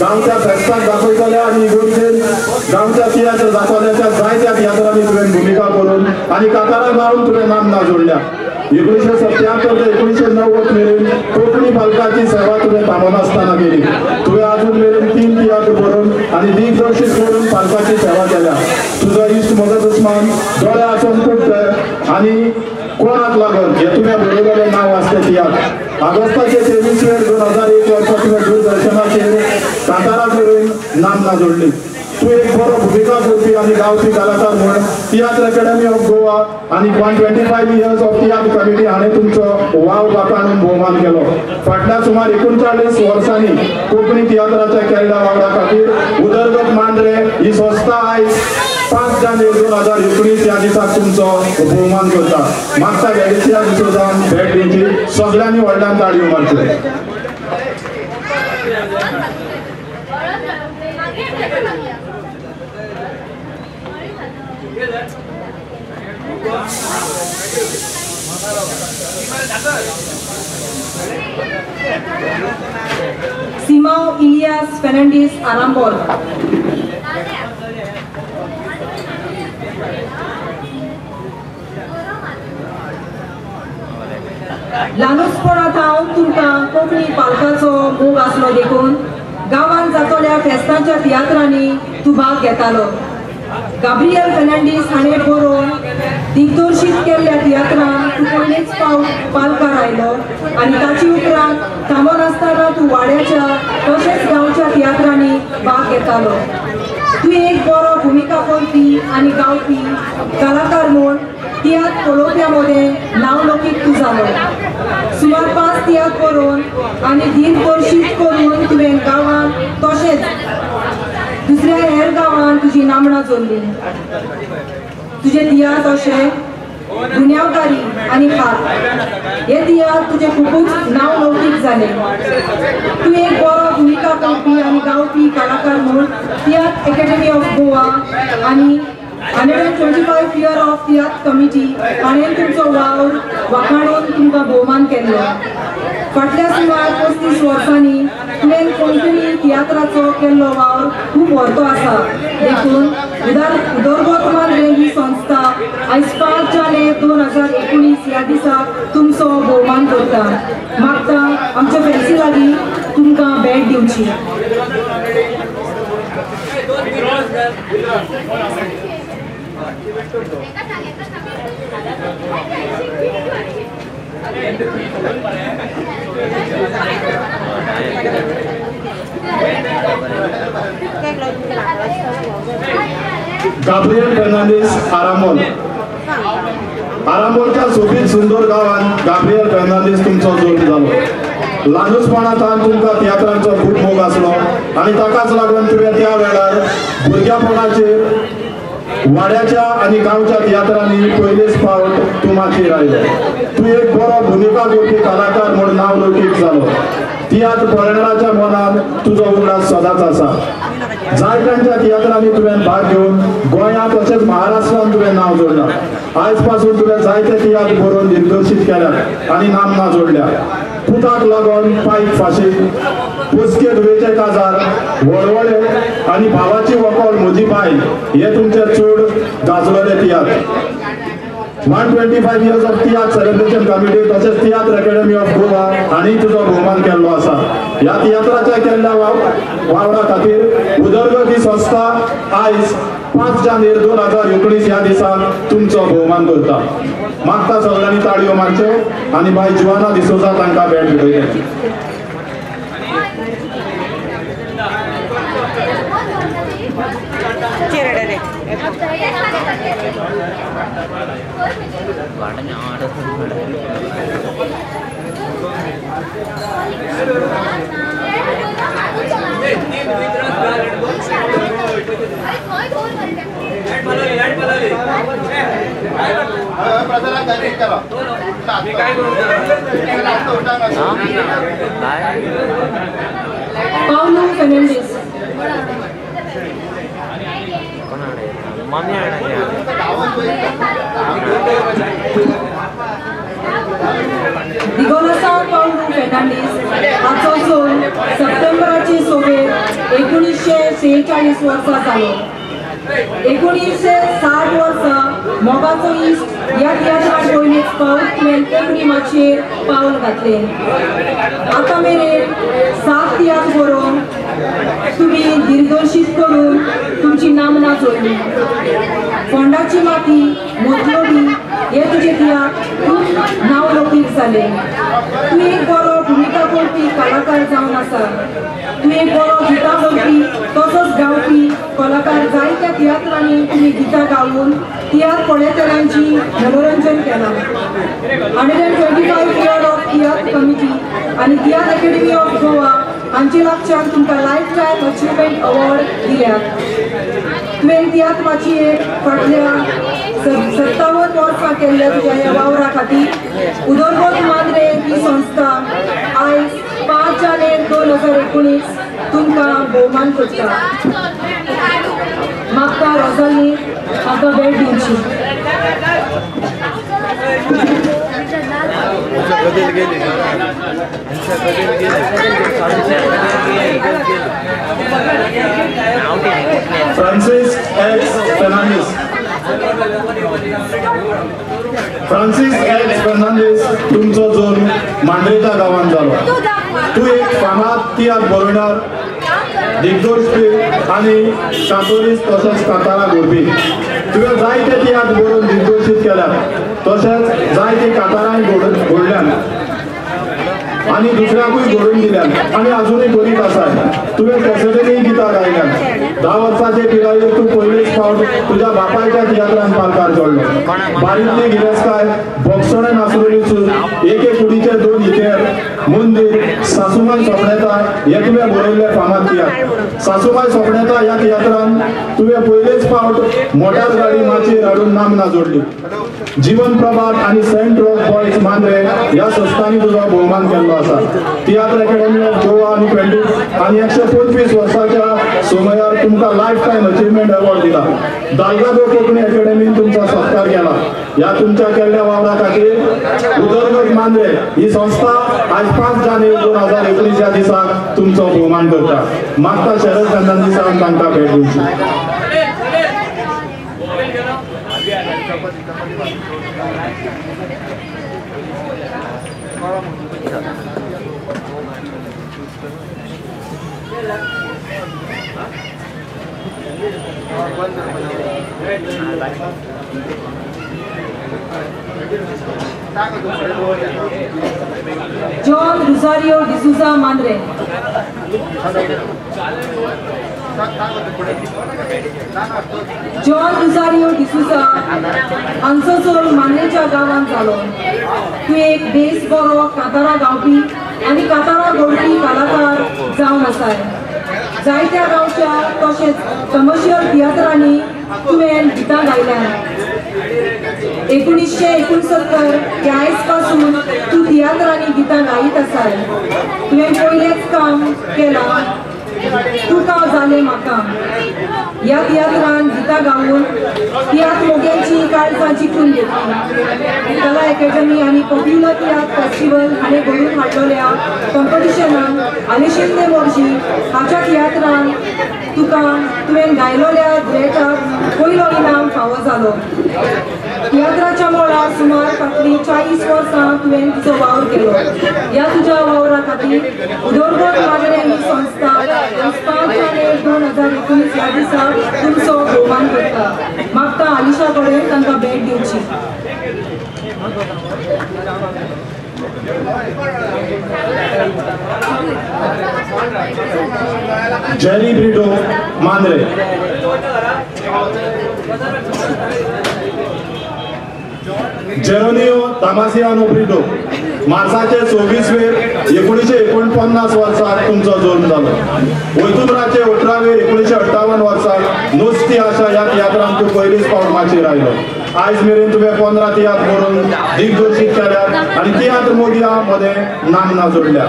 गांवच्या फेस्ताक दाखयतल्या आनी इगोर्जेन गांवच्या तियात्र दाखयल्याच्या जायत्या तियात्रांनी तुवें भुमिका करून आनी कातारां गावन तुवें नामना जोडल्या. 1977 ते 1990 मेरेन कोंकणी पालकाची सेवा तुवें थांबनासतना केली. तुवें अजून मेरेन 3 तियात्र बरोवन आनी दिग्दर्शीत करून पालकाची सेवा केल्या. तुजो इश्ट म्हजो दुस्मान, दोळे आसून कुट्टे आनी कोणाक लागून हे तुवें बरयलेलें नांव आसलें तियात्र. ऑगस्टाचे 23 मे 2001 वर्सा तुवें दूरदर्शनाचेर कातारां करून नामना जोडली. तूं एक बरो भुमिका करपी आनी गावपी कलाकार म्हूण तियात्र अकॅडमी ऑफ गोवा आनी 125 इयर्स ऑफ तियात्र कमिटी हाणें तुमचो वावर वाखाणून भोवमान केलो. फाटल्या सुमार 39 वर्सांनी कोंकणी तियात्राच्या केल्ल्या वावरा खातीर उदरगत मांद्रे ही संस्था आयज 5 जानेवारी 2019 ह्या दिसाक तुमचो भोवमान करता। मागता वेलिसिया डिसोजान भेट दिवची, सगळ्यांनी व्हडल्यान ताळयो मारच्यो। सिमाव इलियास फेर्नांडीस आरांबोल। ल्हानूचपणांत हांव तुमकां कोंकणी पालकाचो मोग आसलो देखून गांवांत जातल्या फेस्तांच्या तियात्रांनी तूं भाग घेतालो। गाब्रियल फेर्नांडीस हाणें बरोवन दिग्दर्शीत केल्ल्या तियात्रांत तूं पयलेच फावट पालकार आयलो आनी ताचे उपरांत थांबनासतना तूं वाड्याच्या तशेंच गांवच्या तियात्रांनी भाग घेतालो। तूं एक बरो भुमिका करपी आनी गावपी कलाकार म्हूण तियात्र पळोवप्यां मदें नांवलौकीक तूं जालो। सुमार 5 तियात्र बरोवन आनी दिग्दर्शीत करून तुवें गांवांत तशेंच दुसऱ्या हेर गांवांत तुजी नामना जोडली। तुजे तियात्र अशे गुन्यांवकारी आनी हात हे तियात्र तुजे खुबूच नांवलौकीक जाले। तूं एक बरो भुमिका करपी आनी गावपी कलाकार म्हूण तियात्र एकेडमी ऑफ गोवा आनी 125 year of tiatr committee हाणें तुमचो वावर वाखाणून तुमकां भोवमान केल्लो। फाटल्या सुमार 35 वर्सांनी तुवें कोंकणी तियात्राचो केल्लो वावर खूब व्हरतो आसा देखून उदरगत मांद्रे ही संस्था आयज 5 जानेवारी 2019 ह्या दिसा तुमचो भोवमान करता। मागता आमच्या फॅन्सी लागीं तुमकां भेट दिवची। गाब्रियल फेर्नांडीस आरांबोल। आरांबोलच्या सोबीत सुंदर गांवांत गाब्रियल फेर्नांडीस तुमचो जल्म जालो। ल्हानूचपणांत तुमकां तियात्रांचो खूब मोग आसलो आनी ताकाच लागून तुवें त्या वेळार भुरग्यापणाचेर वाड्याच्या आनी गांवच्या तियात्रांनी पयलेच फावट तूं माचयेर आयलो। तूं एक बरो भुमिका करपी कलाकार म्हूण नांवलौकीक जालो। तियात्र पळयणाऱ्याच्या मनान तुजो उगडास सदांच आसा। जायत्यांच्या तियात्रांनी तुवें भाग घेवन गोंयांत तशेंच महाराष्ट्रांत तुवें नांव जोडलां। आयज पासून तुवें जायते तियात्र बरोवन दिग्दर्शीत केल्यात आनी नामना जोडल्या। पुताक लागून पायक फाशी, पोसके धुवेचे काजार, वळवळे आनी भावाची वकल म्हजी बायल हे तुमचे चड गाजलेले तियात्र। 125 years of tiatr celebration committee तशेंच तियात्र अकॅडमी ऑफ गोवा हांणी तुजो भोवमान केल्लो आसा। ह्या तियात्राच्या केल्ल्या वावरा खातीर उदरगत ही संस्था आयज 5 जानेवारी 2019 ह्या दिसा तुमचो भोवमान करता। मागता सगळ्यांनी ताळयो मारच्यो आनी बाय जुवाना डिसोजा तांकां भेट दिवची। पावलो फेर्नांडीस। दिगोलसा पावलो फेर्नांडीस हाचो जल्म सप्टेंबराचे 16 1946 वर्सा जालो। 1960 वर्सा मोगाचो इश्ट ह्या तियात्रांत पयलेच फावट तुवें कोंकणी माचयेर पावल घातलें। आतां मेरेन 7 तियात्र बरोवन तुमी दिग्दर्शीत करून तुमची नामना जोडली। फोंडाची माती, मोतलोडी हे तुजे तियात्र खूब नांवलौकीक जाले। तूं एक बरो भुमिका करपी कलाकार जावन आसा। तूं एक बरो गितां करपी तसोच गावपी कलाकार। जायत्या तियात्रांनी तुमी गितां गावन तियात्र पळयतल्यांची मनोरंजन केलां। 125 year of tiatr committee आनी तियात्र अकॅडमी ऑफ गोवा हांचे लागच्यान तुमकां लायफ टायम अचिव्हमेंट अवॉर्ड दिल्यात. तुवें तियात्र माचयेर फाटल्या 57 वर्सां केल्ल्या तुज्या ह्या वावरा खातीर उदरगत मांद्रे ही संस्था आयज 5 जानेर 2019 तुमकां भोवमान करता. म्हाका रोजाली म्हाका भेट दिवची. Francis X Fernandes. Francis X Fernandes तुमचो जल्म मांद्रेच्या गांवांत जालो. तूं एक फामाद तियात्र बरोवणार, दिग्दर्शक आनी कातोरीस तशेंच कांतारां घोडपी. तुवें जायते तियात्र बरोवन दिग्दर्शीत केल्यात, तशेंच जायते कांतारांय घडल्यात आनी दुसऱ्याकूय घडोवन दिल्यात आनी आजुनूय करीत आसाय. तुवें कॅसेटींनीय गितां गायल्यात. 10 वर्साचे पिरायेर तूं पयलेच फावट तुज्या बापायच्या तियात्रान पालकार चडलो. बारीतली गिरेस्ताय, बोगसणें नासलेली चूल, एके कुडीचे 2 हितेर, मंदीर, सासुमाय सोपणेता हे तुवें बरयल्ले फामाद तियात्र. सासुमाय सोपणेता ह्या तियात्रान तुवें पयलेच फावट मोटार गाडी माचयेर हाडून नामना जोडली. जीवन प्रभात आनी सेंट रॉक बॉयज मांद्रे ह्या संस्थांनी तुजो भोवमान केल्लो आसा. तियात्र अकॅडमी ऑफ गोवा आनी 125 वर्साच्या समयार तुमकां लायफ टायम अचिव्हमेंट अवॉर्ड दिला. दाल्गादो कोंकणी अकॅडमीन तुमचो सत्कार केला. ह्या तुमच्या केल्ल्या वावरा खातीर उदरगत मांद्रे ही संस्था आज 5 जानेर 2019 ह्या दिसाक तुमचो भोवमान करता. मागता शरद फर्नांडीसान तांकां भेट दिवची. John Rosario D'Souza Mandrem. John Rosario D'Souza हांचो जल्म मांद्रेच्या गांवांत जालो. तूं एक बेस बरो कांतारां गावपी आनी कांतारां घडोवपी कलाकार जावन आसाय. जायत्या गांवच्या तशेंच कमर्शियल तियात्रांनी तुवें गितां गायल्यांत. 1969 ते आयज पासून तूं तियात्रांनी गितां गायत आसाय. तुवें पयलेंच काम केलां तुका जालें म्हाका ह्या तियात्रान गितां गावन तियात्र मोग्यांची काळजां जिखून घेतली. कला अकॅडमी आनी पॉप्युलर तियात्र फेस्टिवल हाणें घडोवन हाडलेल्या कॉम्पिटिशनान आलेशिंदे मोर्जी हाच्या तियात्रान तुका तुवें गायलोल्या दुयेटाक पयलो इनाम फावो जालो. तियात्राच्या मळार सुमार फाटलीं 40 वर्सां तुवें तुजो वावर केलो. ह्या तुज्या वावरा खातीर उदरगत मांद्रे ही संस्था 5 जानेर 2019 ह्या दिसा तुमचो भोवमान करता. मागता आलिशा कडेन तांकां भेट दिवची. जेरी ब्रिटो मांद्रे. जेरोनियो दामासियानो ब्रिटो मार्साचे 24 वेर 1949 वर्सा तुमचो जल्म जालो. वैतुमराचे 18 वेर 1958 वर्सा नुस्ती आशा ह्या तियात्रान तूं पयलीच फावट माचयेर आयलो. आयज मेरेन तुवें 15 तियात्र बरोवन दिग्दर्शीत केल्यात आनी तियात्र मोगयां मदें नामना जोडल्या.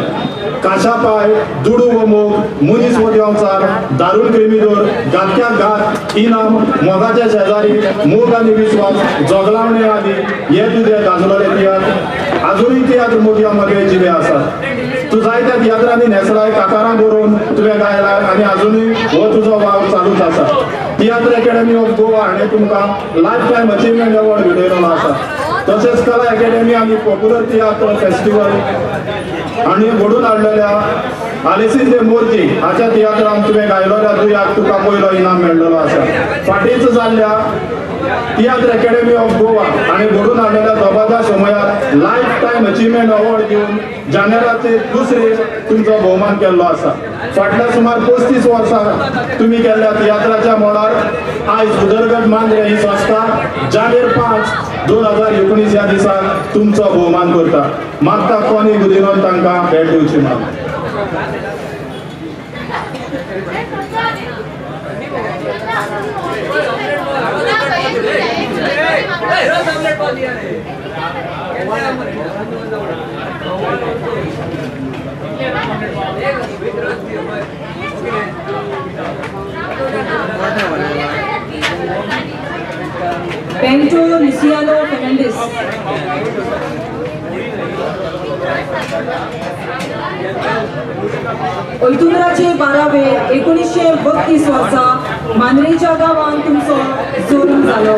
काशापाय, दुडू वो मोग, मनीस वो देंवचार, दारुण क्रिमिदोर, घातक्याक घात, इनाम, मोगाचे शेजारी, मोग आनी विस्वास, जोगलावणे आदी हे तुजे गाजलोले तियात्र आजुनूय तियात्र मोगयां मदें जिवे आसात. तूं जायत्या तियात्रांनी न्हेसलाय, कांतारां बरोवन तुवें गायलाय आनी आजुनूय हो तुजो वावर चालूच आसा. तियात्र अकॅडमी ऑफ गोवा हाणें तुमकां लायफ टायम अचिव्हमेंट अवॉर्ड भेटयलेलो आसा. तशेंच कला अकॅडमी आनी पॉप्युलर तियात्र फेस्टिवल हांणी घडोवन हाडलेल्या आलेसीन दे मोर्जी हाच्या तियात्रान तुवें गायलोल्या दुयाक तुका पयलो इनाम मेळ्ळेलो आसा. फाटींच जाल्ल्या तियात्र अकॅडमी ऑफ गोवा हाणें घडोवन हाडलेल्या दोबाजा समयार लायफ टायम अचिव्हमेंट अवॉर्ड दिवन जानेराचे दुसरे तुमचो भोवमान केल्लो आसा. फाटल्या सुमार 35 वर्सां तुमी केल्ल्या तियात्राच्या मळार आयज उदरगत मांद्रे ही संस्था जानेर 5 2019 ह्या दिसा तुमचो भोवमान करता. मागता कोनी गुदिनोन तांकां भेट दिवची म्हणून. Bento Luciano Fernandes. ओयतुंबराचे 12 1932 वर्सा मांद्रेच्या गांवांत तुमचो जल्म जालो.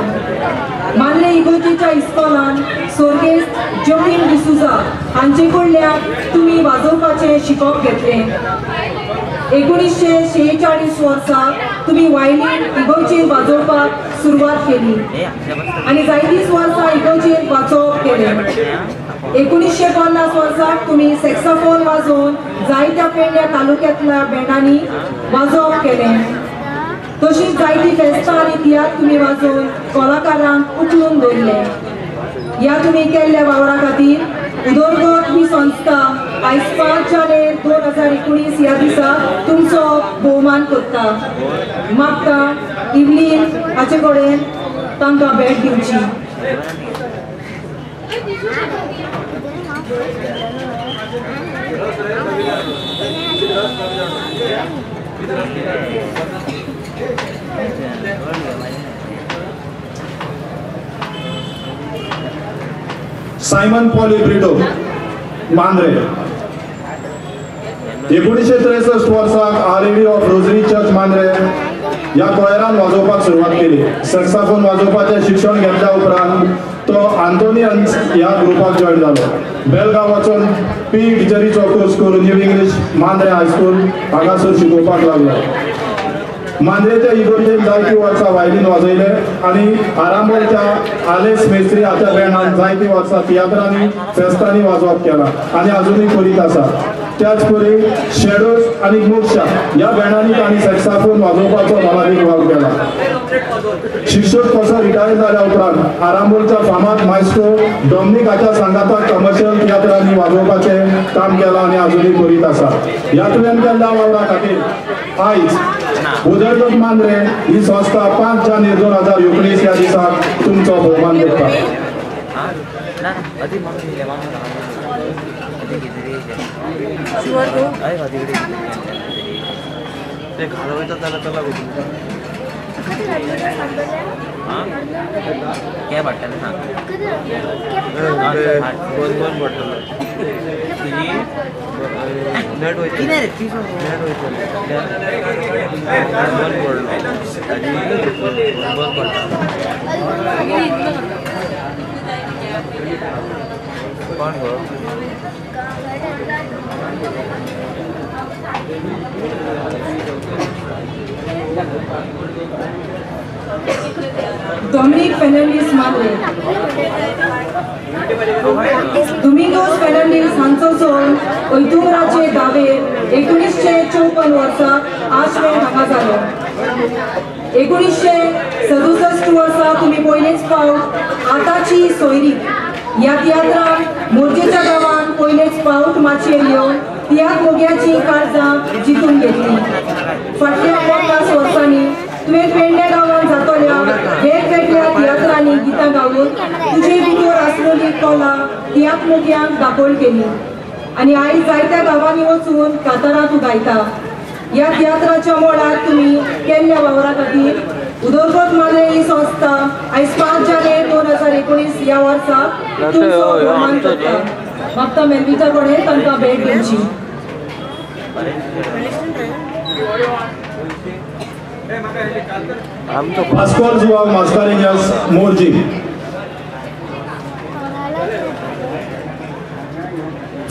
मांद्रे इगोर्जेच्या इस्कॉलान स्वर्गेस्त जोकीम डिसुजा हांचे कडल्यान तुमी वाजोवपाचें शिकप घेतलें. 1946 वर्सा तुमी वायलीन इगोर्जेर वाजोवपाक सुरवात केली आनी जायतींच वर्सां इगोर्जेर वाजोवप केलें. 1950 वर्सा तुमी सॅक्साफोन वाजोवन जायत्या पेडण्या तालुक्यांतल्या बँडांनी वाजोवप केलें. तशीच जायतीं फेस्तां आनी तियात्र तुमी वाजोवन कलाकारांक उखलून दवरले. ह्या तुमी केल्ल्या वावरा खातीर उदरगत ही संस्था आयज 5 जानेर 2019 ह्या दिसा तुमचो भोवमान करता. मागता इवलीन हाचे कडेन तांकां भेट दिवची. सायमन पॉली ब्रिटो मांद्रे 1963 वर्साक R.A.V. Of rosary church Mandrem ह्या कोयरान वाजोवपाक सुरवात केली. सॅक्साफोन वाजोवपाचें शिक्षण घेतल्या उपरांत तो आंतोनियन्स ह्या ग्रुपाक जॉयन जालो. बेलगांव वचून पी टिचरीचो कोर्स करून न्यू इंग्लीश मांद्रे हायस्कूल हांगासर शिकोवपाक लागलो. मांद्रेच्या इगोर्जेन जायतीं वर्सां वायलीन वाजयले आनी आरांबोलच्या आलेस मेस्त्री हाच्या बँडान जायतीं वर्सां तियात्रांनी फेस्तांनी वाजोवप केलां आनी आजुनूय करीत आसा. त्याच परी शेडोज आनी मोक्षा ह्या बँडांनी तांणी सॅक्साफोन वाजोवपाचो मोलादीक वावर केला. शिक्षक कसो रिटायर जाल्या उपरांत आरांबोलच्या फामाद मायस्ट्रो डॉमनीक हाच्या सांगाताक कमर्शियल तियात्रांनी वाजोवपाचें काम केलां आनी आजुनूय करीत आसा. ह्या तुवें केल्ल्या वावरा खातीर आयज उदरगत मांद्रे ही संस्था 5 जानेर 2019 ह्या दिसा तुमचो भोवमान करता. डॉमिनिक फेर्नांडीस मांद्रे. डोमिंगोस फेर्नांडीस हांचो जल्म ओयतुंबराचे 10 1954 वर्सा आश्वें हांगा जालो. 1967 वर्सा तुमी पयलेच फावट आताची सोयरी ह्या तियात्रान मोरजेच्या गांवान पयलेच फावट माचयेर येवन तियात्र मोग्याची काळजां जिखून घेतली. फाटल्या 50 वर्सांनी तुवें पेडण्या गांवान जातल्या वेगवेगळ्या तियात्रांनी गितां गावन तुजे भितर आसलेली कला तियात्र मोग्यांक दाखोवन केली आनी आयज जायत्या गांवांनी वचून कातारां तूं गायता. ह्या तियात्राच्या मळार तुमी केल्ल्या वावरा खातीर उदरगत मांद्रे ही संस्था आयज 5 जानेर 2019 ह्या वर्सा तुमचो भोवमान करता. मागता मेलविता कडेन तांकां भेट दिवची. पास्कॉल जुआव मास्कारेन्हास मोरजी.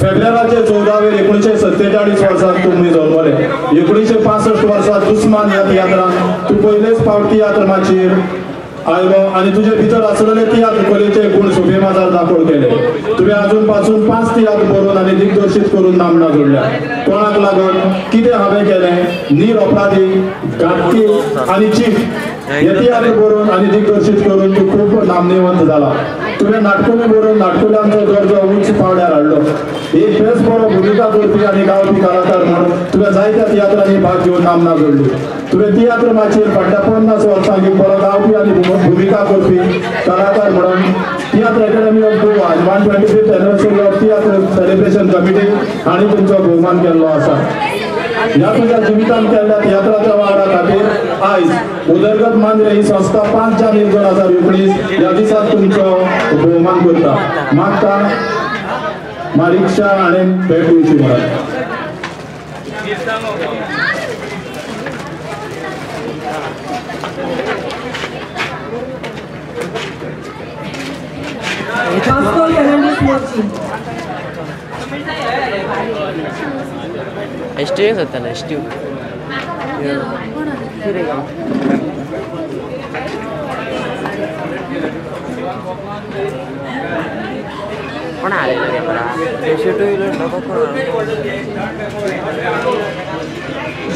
फेब्रुवाराचे 14 1947 वर्सा तुमी जल्मले. 1965 वर्सा दुस्मान ह्या तियात्रान तूं पयलेच फावट तियात्र माचयेर आयलो आनी तुजे भितर आसलेले तियात्र कलेचे गूण सुफेमाजार दाखोवन केले. तुवें आजून पासून 5 तियात्र बरोवन आनी दिग्दर्शीत करून नामना जोडल्या. कोणाक लागून कितें हांवें केलें, नीर अपराधी, घातकी आनी चीफ हे तियात्र बरोवन आनी दिग्दर्शीत करून तूं खूब नामनेवंत जाला. तुवें नाटकुलें बरोवन नाटकुल्यांचो दर्जो उंच पावड्यार हाडलो. एक बेस बरो भुमिका करपी आनी गावपी कलाकार म्हणून तुवें जायत्या तियात्रांनी भाग घेवन नामना जोडली. तुवें तियात्र माचयेर फाटल्या 50 वर्सांक एक बरो गावपी आनी भुमिका करपी कलाकार म्हणून तियात्र अकॅडमी ऑफ गोवा आनी 125th anniversary of Tiatr celebration committee हांणी तुमचो भोवमान केल्लो आसा. ह्या तुज्या जिवितांत केल्ल्या तियात्राच्या वावरा खातीर आयज उदरगत मांद्रे ही संस्था 5 जानेवारी 2019 ह्या दिसा तुमचो भोवमान करता. मागता मारिक्षा हाणें भेट दिवची म्हणून. वास्को फेर्नांडीस मोर्ची. एस टी जाताना एस टी कोण आले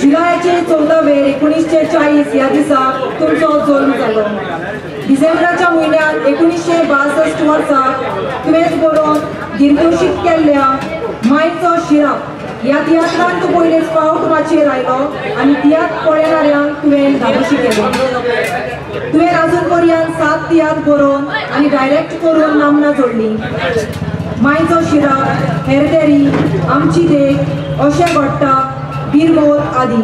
जुलयाचे 14 मे 1940 ह्या दिसा तुमचो जल्म जालो. डिसेंबराच्या म्हयन्यांत 1962 वर्सा तुवेंच बरोवन दिग्दर्शीत केल्ल्या मायचो शिराप ह्या तियात्रान तूं पयलेच फावट माचयेर आयलो आनी तियात्र पळयणाऱ्यांक तुवें धादोशी केलो. तुवें आजून पर्यंत 7 तियात्र बरोवन आनी डायरेक्ट करून नामना जोडली. मायचो शिराप, हेरदेरी, आमची देख, अशें घडटा, बिरमोर आदी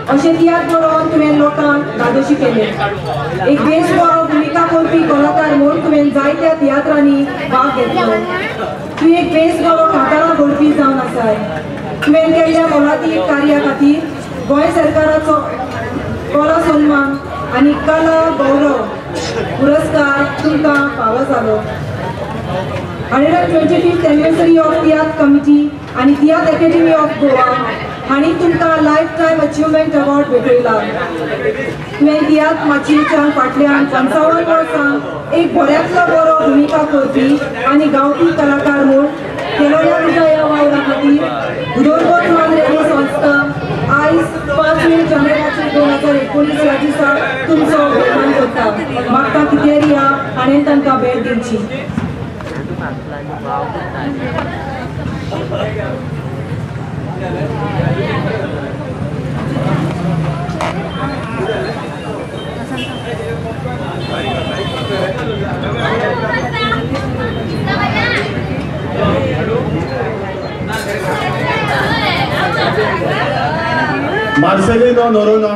अशें तियात्र बरोवन तुवें लोकांक धादोशी केले. एक बेस बरो भुमिका करपी कलाकार म्हूण तुवें जायत्या तियात्रांनी भाग घेतलो. तूं एक बेस बरो कांतारां बरोवपी जावन आसाय. तुवें केल्ल्या मोलादीक कार्या खातीर गोंय सरकाराचो कला सन्मान आनी कला गौरव पुरस्कार तुमकां फावो जालो. 125th anniversary of Tiatr committee आनी तियात्र अकॅडमी ऑफ गोवा हांणी तुमकां लायफ टायम अचिव्हमेंट अवॉर्ड भेटयला. तुवें तियात्र माचयेच्या फाटल्यान 55 वर्सां एक बऱ्यांतलो बरो भुमिका करपी आनी गावपी कलाकार म्हूण केलोल्या तुज्या ह्या वावरा खातीर उदरगत मांद्रे ही संस्था आयज 5 जानेवारी 2019 ह्या दिसा तुमचो भोवमान करता. मागता कितेरिया हाणें तांकां भेट दिवची. Marcelino Noronha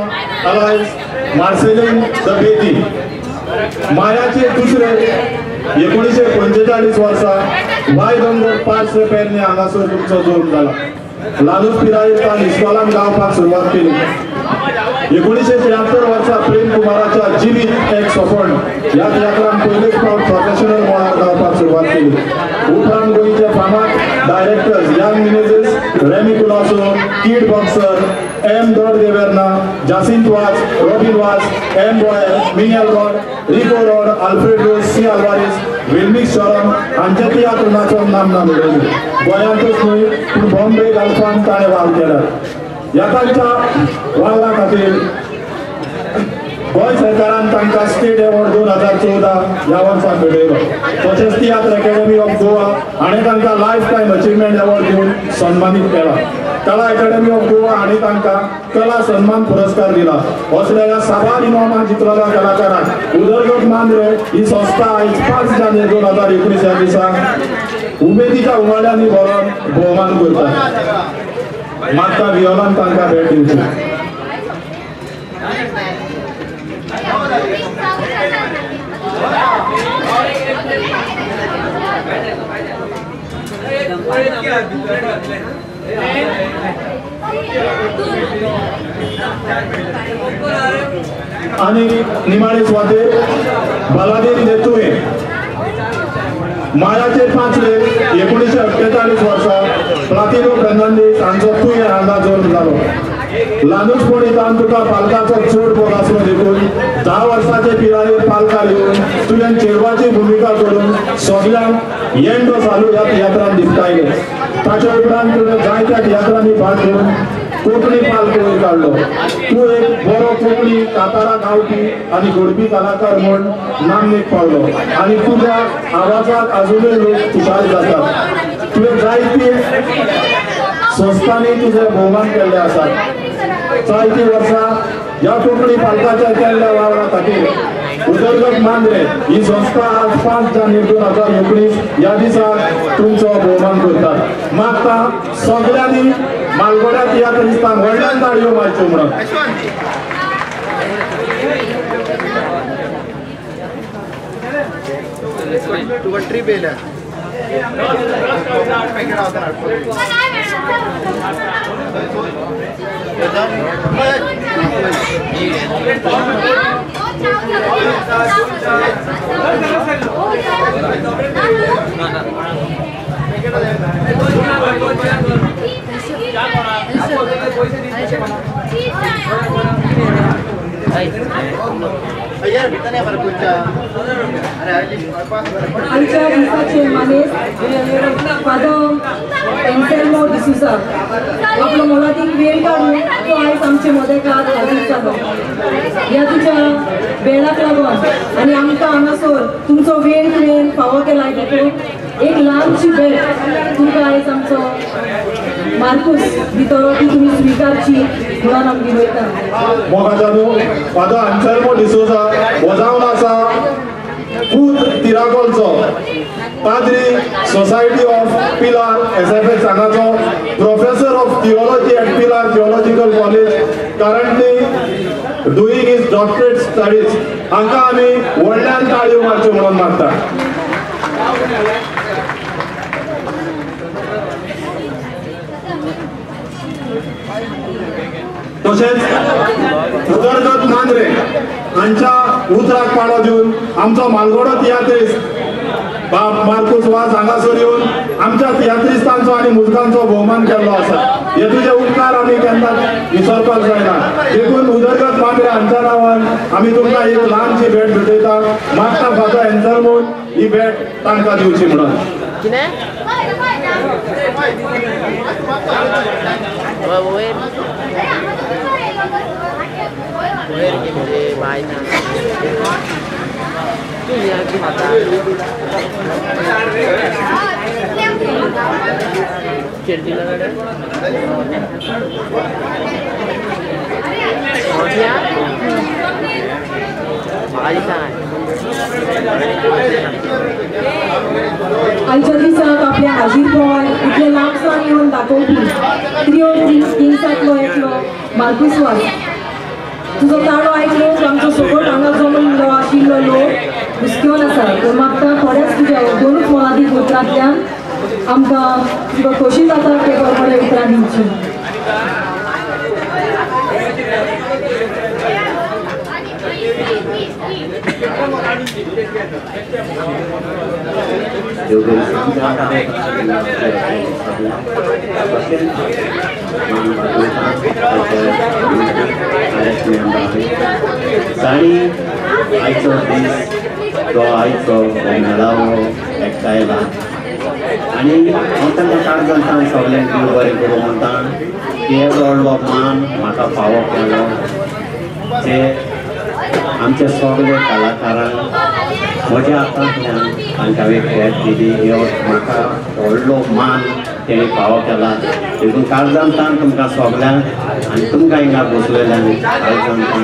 alias Marcelin the Beti मायाचे दुसरे 1945 वर्सा वायदोंगर 5 पेरणे हांगासर तुमचो जल्म जाला. ल्हानूच पिरायेर ताणें इस्कॉलान गावपाक सुरवात केली. 1973 वर्सा प्रेम कुमाराच्या जिवीत एक सपन ह्या तियात्रान पयलेच फावट प्रोफेशनल मळार गावपाक सुरवात केली. उपरांत गोंयचे फामाद directors Young Menezes, Remy Colaco, Kid Boxer, M Dod Deverna, Jacinto Vaz, Robin Vaz, M Boyer, Miniel Rod, Rico Rod, Alfred Rose, C Alvares, Wilmix Choram हांचे तियात्र नाचोवन नामना मेळयली. गोंयांतूच न्हय पूण बॉम्बे गल्फान ताणें वावर केला. ह्या तांच्या वावरा खातीर गोंय सरकारान तांकां स्टेट अवॉर्ड 2014 ह्या वर्सा मेळयलो. तशेंच तियात्र अकॅडमी ऑफ गोवा हाणें तांकां लायफ टायम अचिव्हमेंट अवॉर्ड दिवन सन्मानीत केला. कला अकॅडमी ऑफ गोवा हाणें तांकां कला सन्मान पुरस्कार दिला. असल्या ह्या साबार इनामां जिखलेल्या कलाकारांक उदरगत मांद्रे ही संस्था आयज 5 जानेवारी 2019 ह्या दिसा उमेदीच्या उमाळ्यांनी भरोन भोवमान करता. मागता वियोलान तांकां भेट दिवची. आणि निमाणे सुवातेर बालादेव नेतुवे मायाचे 5 1948 वर्सा प्लातिनो फेर्नांडीस हांचो तुयें हांगा जल्म जालो. ल्हानूचपणी तावन तुका पालकाचो चड मोग आसलो देखून 10 वर्साचे पिरायेर पालकार येवन तुवें चेडवाची भुमिका करून सगल्यांक येंडो चालू ह्या तियात्रान दिसतायले. ताच्या उपरांत तुवें जायत्या तियात्रांनी भाग घेवन कोंकणी पालक वयर काडलो. तूं एक बरो कोंकणी कातारा गावपी आनी घडपी कलाकार म्हूण नामनेक पावलो आनी तुज्या आवाजाक आजुनूय लोक खुशाल जातात. तुवें जायती संस्थांनी तुजें भोवमान केल्ले आसात. जायतीं वर्सां ह्या कोंकणी पालकाच्या केल्ल्या वावरा खातीर उदरगत मांद्रे ही संस्था आज 5 जानेवारी 2019 ह्या दिसा तुमचो भोवमान करतात. मागता सगळ्यांनी मालगोड्या तियात्रिस्तांक व्हडल्यान ताळयो मारच्यो म्हणून. आमच्या दिसाचे मानेस्त फादर एन्सेल्मो डिसुजा आपलो मोलादीक वेळ काडून तो आयज आमचे मदेकार हाजीर जालो. ह्या तुज्या वेळाक लागून आनी आमकां हांगासर तुमचो वेळ तुवें फावो केला देखून एक ल्हानशी भेट तुमकां आयज आमचो मार्कूस दितलो ती तुमी स्विकारची म्हणून आमी वयता. मोगाजानू फादर एन्सेल्मो डिसोजा हो जावन आसा पूत तिराकोलचो पाद्री सोसायटी ऑफ पिलार SFS हांगाचो professor of theology at Pilar theological college, currently doing his doctorate studies. हांकां आमी व्हडल्यान ताळयो मारच्यो म्हणून मागता. तशेंच उदरगत मांद्रे हांच्या उतराक पाळो दिवन आमचो मालगोडो तियात्रिस्त बाब मार्कूस वाज हांगासर येवन आमच्या तियात्रिस्तांचो आनी मुजकांचो भोवमान केल्लो आसा. हे तुजे उपकार आमी केन्नाच विसरपाक जायना. देखून उदरगत मांद्रे हांच्या नांवान आमी तुमकां एक ल्हानशी भेट भेटयता. मागता फादर एन्सेल्मोन ही भेट तांकां दिवची म्हणून. आयच्या दिसाक आपल्या हाजीरपण इतले लांबसाण येवन दाखोवपी त्रियो किंग्सांतलो एकलो मार्कूस वाज तुजो ताळो आयकलो आमचो सगळो हांगा जमून आशिल्लो लोक हुसक्योन आसा. तर मागता थोड्याच तुज्या दोनूच मोलादीक उतरांतल्यान आमकां तुका खोशी जाता ते बरोबर उतरां दिवची. जाणी आयचो दीस तो आयचो मेळावो एकठांयला आनी हांव तांकां काळजांतल्यान सगल्यांक देव बरें करूं म्हणटा की व्हडलो मान म्हाका फावो केलो जे आमचे सगळे कलाकारांक म्हज्या हातांतल्यान तांकां एक भेट दिली. ह्यो म्हाका व्हडलो मान तेणी फावो केला. देखून काळजांतल्यान तुमकां सगल्यांक आनी तुमकां हिंगा बसलेल्यांक काळजांतल्यान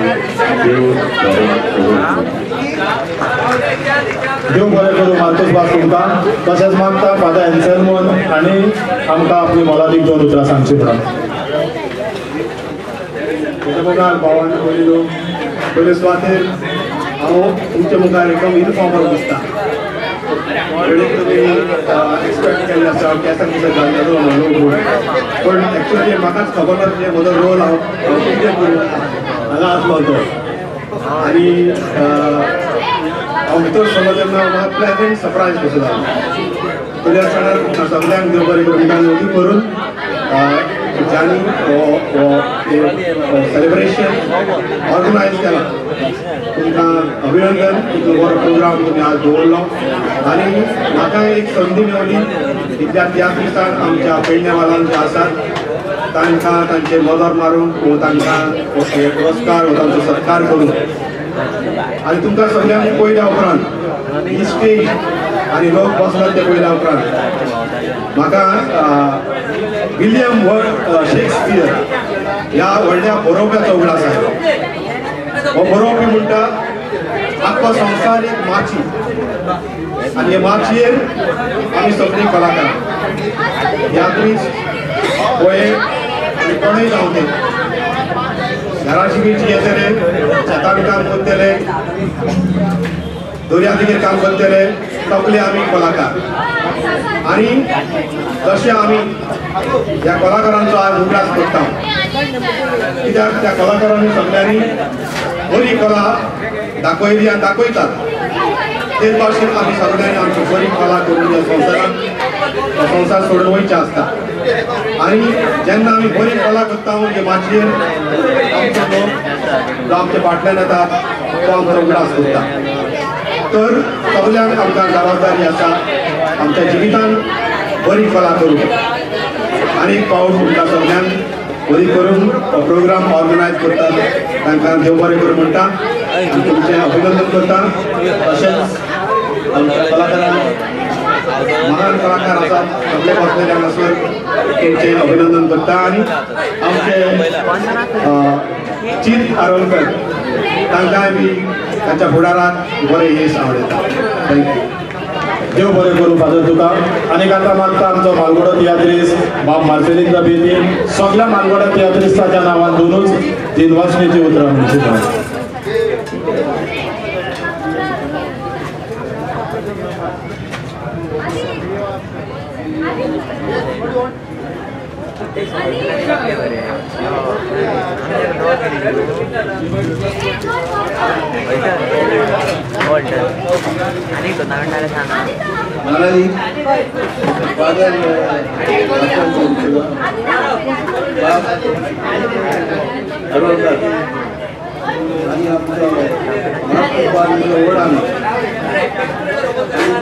देव बरें करूं. देव बरें करूं मार्कूस बाब तुमकां. तशेंच मागता फादर एन्सेल्मोन आनी आमकां आपली मोलादीक दोन उतरां सांगची म्हणून. म्हज्या मुखार भावान पयली पयले सुवातेर हांव तुमच्या मुखार एकदम इनफॉर्मल दिसता. पयलीं तुमी एक्सपेक्ट केल्लें आसा हांव केंसां बिसां घालतलो म्हणून, पूण एक्चुअली म्हाकाच खबर नासलें म्हजो रोल हांव कितें करूं हांगा आसलो तो. आनी हांव भितर सरलो तेन्ना म्हाका प्लेजंट सरप्रायज कसो जालो. पयल्या सणाक तुमकां सगल्यांक देव बरें करूं ओगी करून ज्यांनी सेलिब्रेशन ऑर्गनायज केलां तुमकां अभिनंदन. इतलो बरो प्रोग्राम तुमी आज दवरलो आनी म्हाका एक संदी मेवली इतल्या तियात्रिस्तांक आमच्या पेडण्यावालान जे आसात तांकां तांचे नदर मारूंक वो तांकां हे पुरस्कार वो तांचो सत्कार करूंक आनी तुमकां सगळ्यांक पळयल्या उपरांत ही स्टेज आनी लोक बसतात ते पळयल्या उपरांत म्हाका विलियम शेक्सपियर ह्या व्हडल्या बरोवप्याचो उगडास आयलो. हो बरोवपी म्हणटा आख्खो संवसार एक माची आनी हे माचयेर आमी सगळीं कलाकार तियात्रीस्त पळय आनी कोणूय जावं ते घराशी बी येतले, शेतान काम करतले, दर्या देगेर काम करतले, सगळे आमी कलाकार. आनी तशें आमी ह्या कलाकारांचो आज उगडास करता कित्याक त्या कलाकारांनी सगळ्यांनी बरी कला दाखयली आनी दाखयतात. ते भाशेन आमी सगळ्यांनी आमची बरी कला करून ह्या संवसारांत संवसार सोडून वयचें आसता. आनी जेन्ना आमी बरी कला करता म्हणजे माचयेर आमचो लोक जो आमच्या फाटल्यान येतात तो आमचो उगडास करता. तर सगळ्यांक आमकां जबाबदारी आसा आमच्या जिवितान बरी कला करूंक. आनी एक पावट तुमकां सगळ्यांक बरी करून प्रोग्राम ऑर्गनायज करतात तांकां देव बरें करूं म्हणटा आनी तुमचें अभिनंदन करता. तशेंच आमच्या कलाकारांक महान कलाकार आसात सगळे बसलेले हांगासर तुमचें अभिनंदन करता. आनी आमचे चीत आरोलकर तांकांय बी तांच्या फुडाराक बरें येस आवडटा. Thank you. देव बरें करूं फादर तुका. आनी आतां मागता आमचो मालगोडो तियात्रीस्त बाब मार्सेलीन बेती सगळ्या मालगोडा तियात्रिस्ताच्या नांवान दोनूच दिनवासणेची उतरां म्हणची.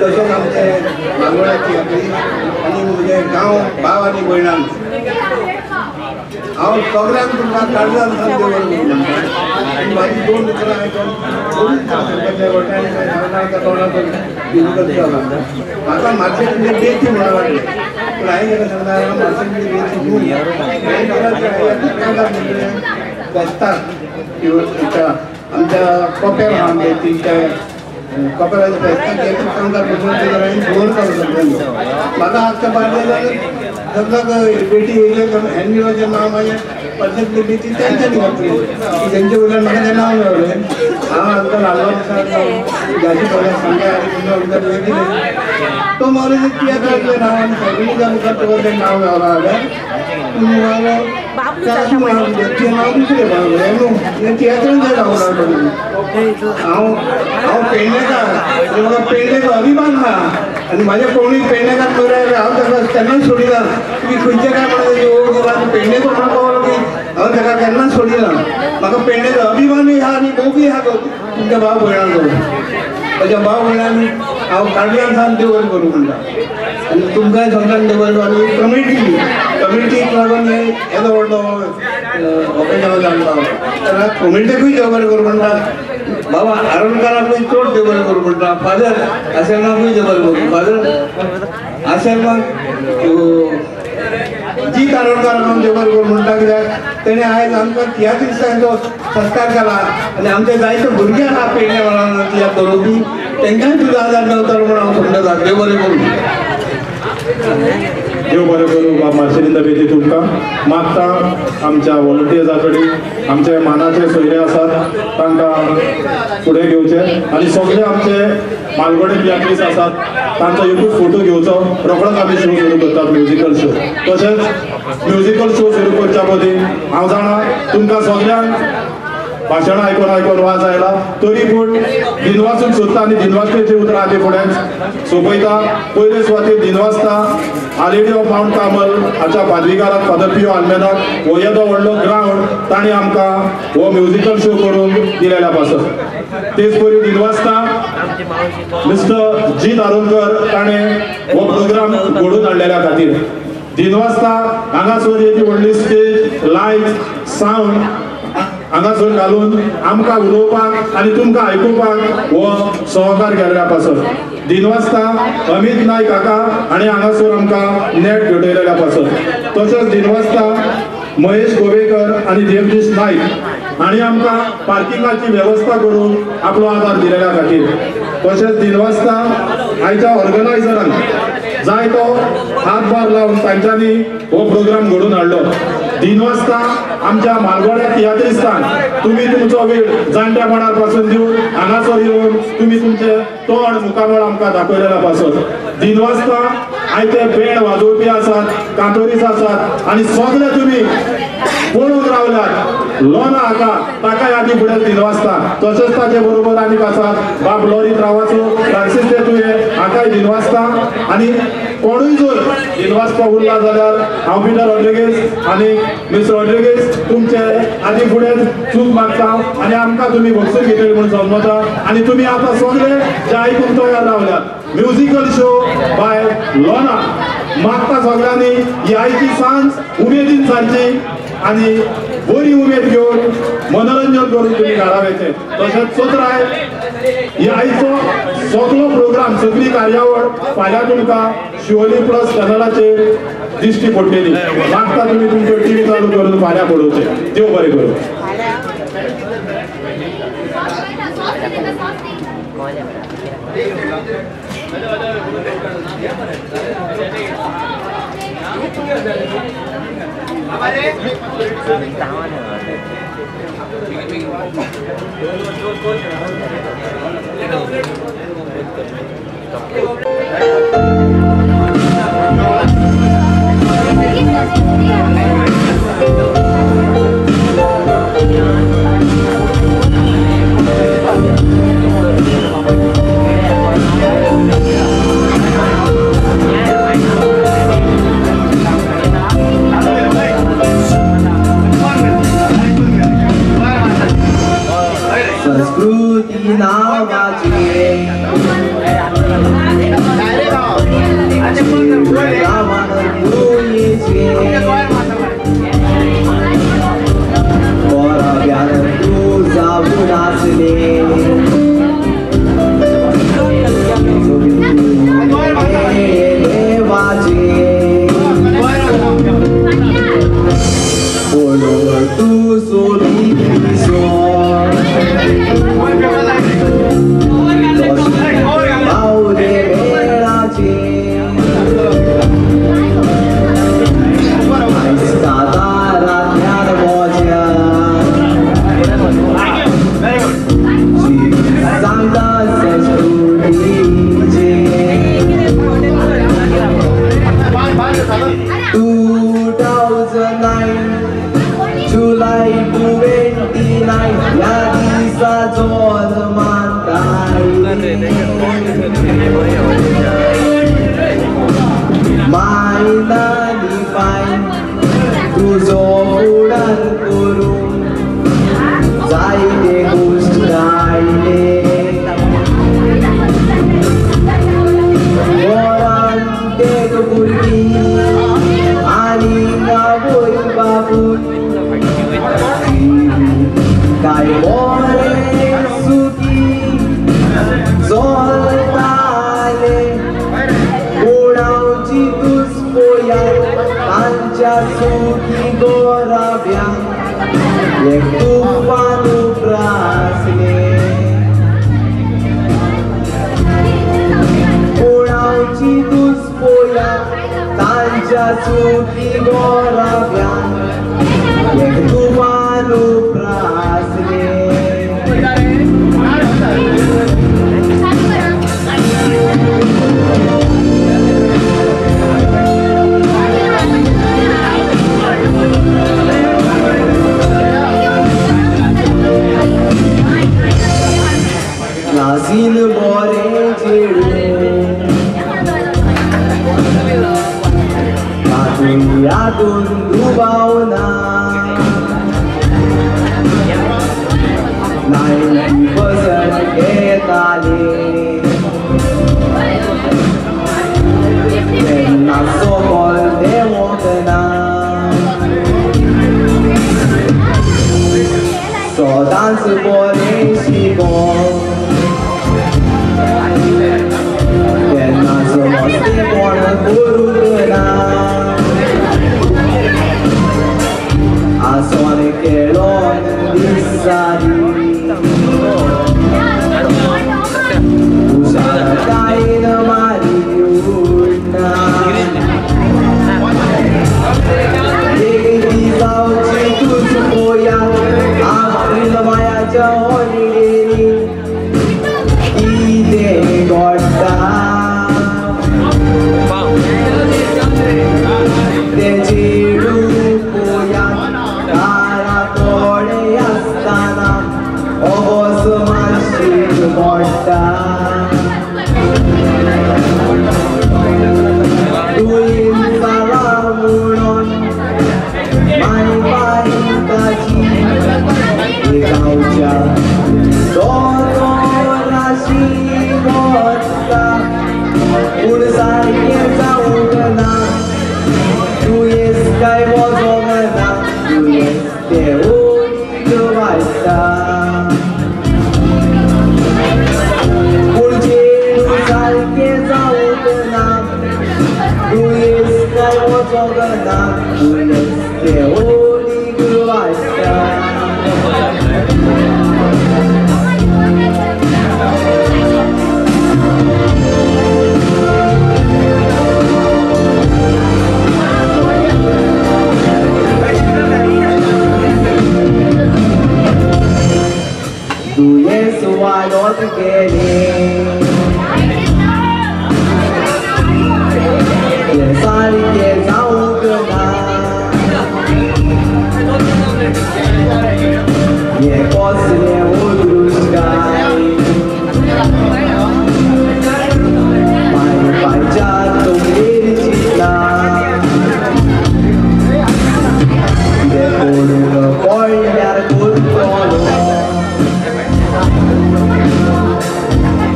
तशेंच आमचे मालवणाची आनी म्हजे गांव भाव आनी भयणां हांव सगळ्यांक तुमकां काळजान सावन देव बरें करूं म्हणटा. म्हाजी दोन उतरां आयकून म्हाका मार्सेलीन बेती म्हणून वाटलें पूण हांवें ताका सांगला मार्सेलीन बेती न्हू फेस्ताक आमच्या कोपेर आहा बेती त्या कपेलाच्या फेस्ताक कांतार बसून हांवें दवरतालो सगळ्यांचो. म्हाका आजच्या पाडले जाल्यार सगळ्याक बेटी येयले हॅन्रीचें नांव मागीर परसेंटली बेटी तेंच्यांनी घातली की तेंचे वयल्यान म्हाका तें नांव मेळ्ळें. हांव आमकां ल्हान जाजी पडल्या सांगता आनी तुमकां उदक दिलें तो मागीर तियात्राचें नांव आनी फॅमिलीच्या मुखार तुका तें नांव मेळ्ळां जाल्यार तुमी मागीर तें नांव दुसरें न्हू हें तियात्रांचें नांव लागलें. हांव हांव पेडणेकार आनी म्हाका पेडणेचो अभिमान आहा आनी म्हाजे कोणूय पेडणेकार बरें हांव ताका केन्नाच सोडिना. तुमी खंयचे काय म्हणून आनी पेडणेचो म्हणून पावलो की हांव ताका केन्नाच सोडिना. म्हाका पेडणेचो अभिमानूय आहा आनी मोगूय आहा तुमच्या भाव भयणांचो. म्हज्या भाव भयणांनी हांव काडल्यान सावन देव बरें करूं म्हणटा आनी तुमकांय सगळ्यांक देव बरें करूं. आनी कमिटीक लागून हें येदो व्हडलो ओकेजन जावन पावलो तेन्ना कमिटीकूय देव बरें करूं म्हणटा. बाबा आरोलकाराकूय चड देव बरें करूं म्हणटा. फादर आसेलमाकूय देव बरें करूं. फादर आसेलमाक जीत आरोलकाराक देव बरें करूं म्हणटा कित्याक तेणें आयज आमकां तियात्रिस्तांचो संस्कार केला आनी आमचे जायते भुरगे आहा पेडणे वाठारांत तियात्र बरोवपी तेंकांय तुजो आदार मेळटलो म्हूण हांव समजता. देव बरें करूं. देव बरें करूं बाब मार्सेलीन बेती तुमकां. मागता आमच्या व्हॉलंटियर्सा कडेन आमचे मानाचे सोयरे आसात तांकां फुडें घेवचे आनी सगळे आमचे मालगोडे तियात्रीस्त आसात तांचो एकूच फोटो घेवचो. रोखडोच आमी शो सुरू करतात म्युजिकल शो. तशेंच म्युजिकल शो सुरू करच्या पयलीं हांव जाणा तुमकां सगळ्यांक भाशणां आयकून आयकून वाज आयला तरी पूण दिनवासूंक सोदता आनी दिनवासणेची उतरां आदी फुडें सोंपयता. पयले सुवातेर दिनवासता आर.ए.डी. ऑफ मावंट कार्मल हाच्या पादविगाराक फादर पियो आल्मेदाक हो येदो व्हडलो ग्रावंड तांणी आमकां हो म्युजिकल शो करूंक दिलेल्या पासत. तेच परी दिनवासता मिस्टर जीत आरोलकर ताणें हो प्रोग्राम घडोवन हाडलेल्या खातीर. दिनवासता हांगासर येदी व्हडली स्टेज लायट सावंड हांगासर घालून आमकां उलोवपाक आनी तुमकां आयकुपाक हो सहकार केल्ल्या पासत दिनवासता अमित नायक काका आनी हांगासर आमकां नेट घडयलेल्या पासत तशेंच दिनवासता महेश गोवेकर आनी देवदीश नायक आनी आमकां पार्किंगाची वेवस्था करून आपलो आदार दिलेल्या खातीर तशेंच दिनवासता आयच्या ऑर्गनायझरांक जाय तो हातभार लावन तांच्यांनी हो प्रोग्राम घडोवन हाडलो. दिनवासता आमच्या मालगोड्या तियात्रिस्तान तुमी तुमचो वेळ जाणट्यापणार पासून दिवन हांगासर येवन तुमी तुमचे तोंड मुखामळ आमकां दाखयलेल्या पासत दिनवासता आयते बेंड वाजोवपी आसात कांतोरीस आसात आनी सगळे तुमी पळोवन रावल्यात लोना हाका ताकाय आदी फुडें दिनवासता. तशेंच ताचे बरोबर आनीक आसात बाब लॉरीत रावाचो फ्रांसीस दे तुये हाकाय दिनवासता. आनी कोणूय जर दिनवासपा उरला जाल्यार हांव पिटर रॉड्रिगेज आनी मिस्टर रॉड्रिगेज तुमचे आदी फुडें चूक मागता आनी आमकां तुमी भोगसून घेतली म्हूण समजता. आनी तुमी आतां सगळे जे आयकूंक तयार रावल्यात म्युजिकल शो बाय लोना मागता सगळ्यांनी ही आयची सांज उमेदीन सारची आनी बरी उमेद घेवन मनोरंजन करून तुमी घरा वयचें. तशेंच चोत्राय ही आयचो सगळो प्रोग्राम सगळी कार्यावळ फाल्यां तुमकां शिवोली प्लस चॅनलाचेर दिश्टी पडटली. मागता तुमी तुमच्यो टीव्ही चालू करून फाल्यां पळोवचें. देव बरें करूं. संस्कृती नावाची बोराव्यान तू जाऊन आसले देवाचे पूण तू सोबीत July 29 ह्या दिसा जल्म मायनानी फायन तुजो फुडार करूं जायते गोश्ट गायले घरान तेग भुरगीं आनी आवय बापूय काय बरें सुखी चलताले कोणाची दुस्पोया तांच्या सुखी गोराव्यांक एक तुफान उप्रासलें कोणाची दुस्पोया तांच्या सुखी गोराव्यांक एक तुफान उप्रासलें. क्लासीन बरें चेडूं तातूंत यादून दुबावना 90% घेताले तेन्ना सकयल देंवोंक सदांच बरें शिकोन तेन्नाच मस्तेपण करूंक ना आसोन खेळोन दिसांनी हुशारकायेन मारी उडना एक दीस जावची तूच पोया आपरील मायाच्या हॉलिडेनी कितें घडटा तें चेडूं पोया दारा कडेन आसतना अबस मातशें मोडटा दुयेंस जालां म्हणून माय बाय ताची गांवच्या दोतोराशी वता पूण सारकें जावंक ना दुयेंस काय वचोंक ना दुयेंस तें ओडीक वाडटा पूण चेडूं सारकें जावंक ना दुयेंस काय वचोंक ना दुयेंस तें ओडीक वाडटा. दुयेंस वाडत गेलें तें सारकें जावंक ना हें कसलें अदृश्ट काय माय बायच्या तकलेर चिंतलां कितें करूंक पडल्यार करतलो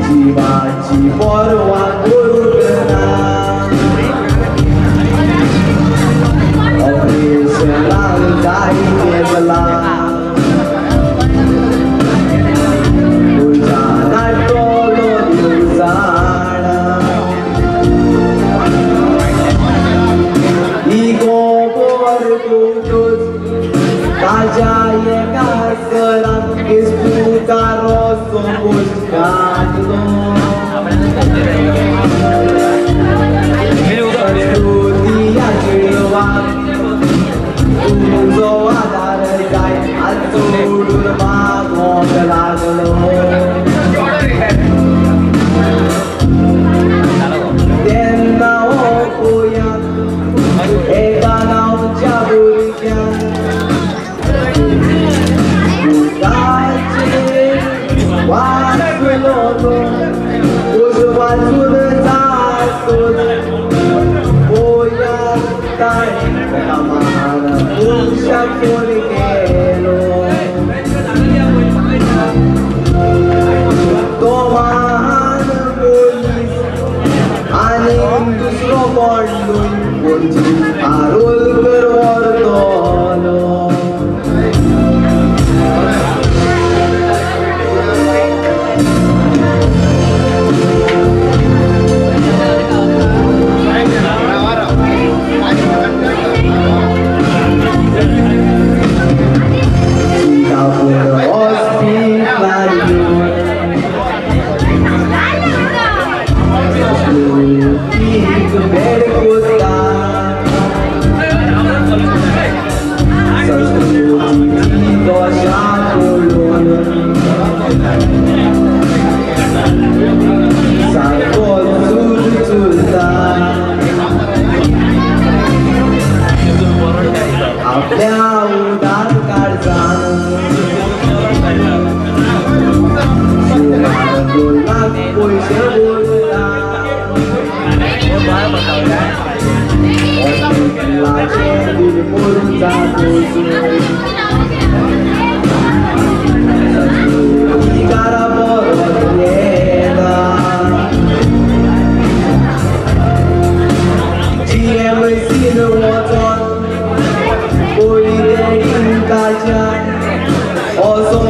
जिवाची पर्वा करूंक ना ऑपरेशनाक जाय तें खंयच्यान हाडटलो देव जाणा ही खबर कळटच ताज्या एका सरान फेसबुकार असो पोस्ट घातलो संस्कृती ह्या चेडवाक तुजो आदार जाय हात जोडून मागोंक लागलो तेन्ना हो पोया एका गांवच्या भुरग्यान उदकाचेर वाचलो तो उजो वाचून जातोच पोया ताणें कामान मनशाक फोन केलो तो महान पोलीस आनी दुसरो कोण न्हय पणजी आरोलकर व्हरतलो. हॉस्पिटलार येवन संस्कृतीक बेड कोत्ता संस्कृतीची दशा पळोवन सारको चुरचुरता आपल्या उदार काळजान सुमार 2 लाख पयशे उरता हॉस्पिटलाचें बील भरूंक जातोच संस्कृती घरा परत येना जीएमसीन वचोन पयलीं ताच्या असो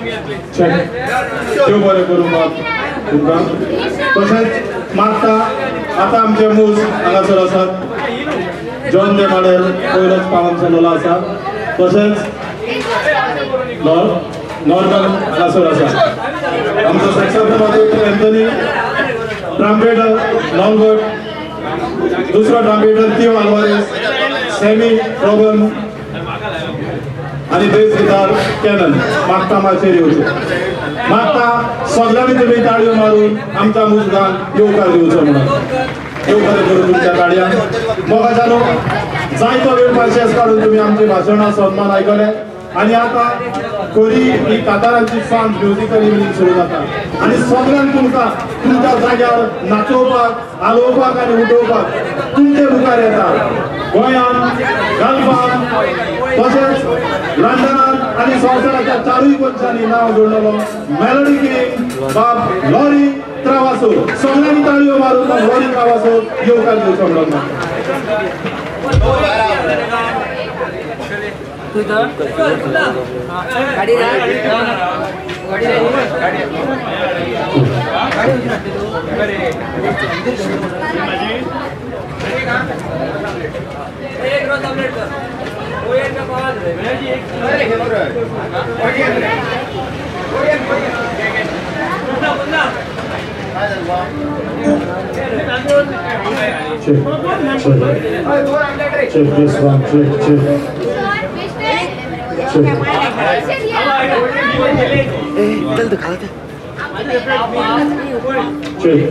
देव बरें करूं बाब तुमकां. तशेंच मागता आतां आमचे मूज हांगासर आसात जॉन दे माडेल पयलोच पावन चलोलो आसा. तशेंच नॉर्मल हांगासर आसा आमचो सॅक्सोफोन एंथनी, ट्रम्पेटर लॉंगबर्ट, दुसरो ट्रम्पेटर थियो आल्वारेस, सॅमी रॉबन आनी बेस गिटार कॅनन. मागता माचयेर येवचें. मागता सगळ्यांनी तुमी ताळयो मारून आमच्या मुजगांक येवकार दिवचो म्हणून. येवकार करून तुमच्या ताळयांक. मोगाच्यानो जायतो वेळ पाशेस काडून तुमी आमची भाशणां सन्मान आयकले आनी आतां खरी ही कातारांची सांज म्युजिकल इवनींग सुरू जाता आनी सगळ्यांक तुमकां तुमच्या जाग्यार नाचोवपाक, हालोवपाक आनी उठोवपाक तुमचे मुखार येता. गोंयांत, गल्फान, तशेंच लंडनात आनी संवसाराच्या चारूय कोनशांनी नांव जोडलेलो मेलोडी किंग बाब लॉरी त्रावासो. सगळ्यांनी ताळयो मारून लॉरी त्रावासो येवकार दिवचो म्हणून. Check, check, check this one, check, check. Check. Check.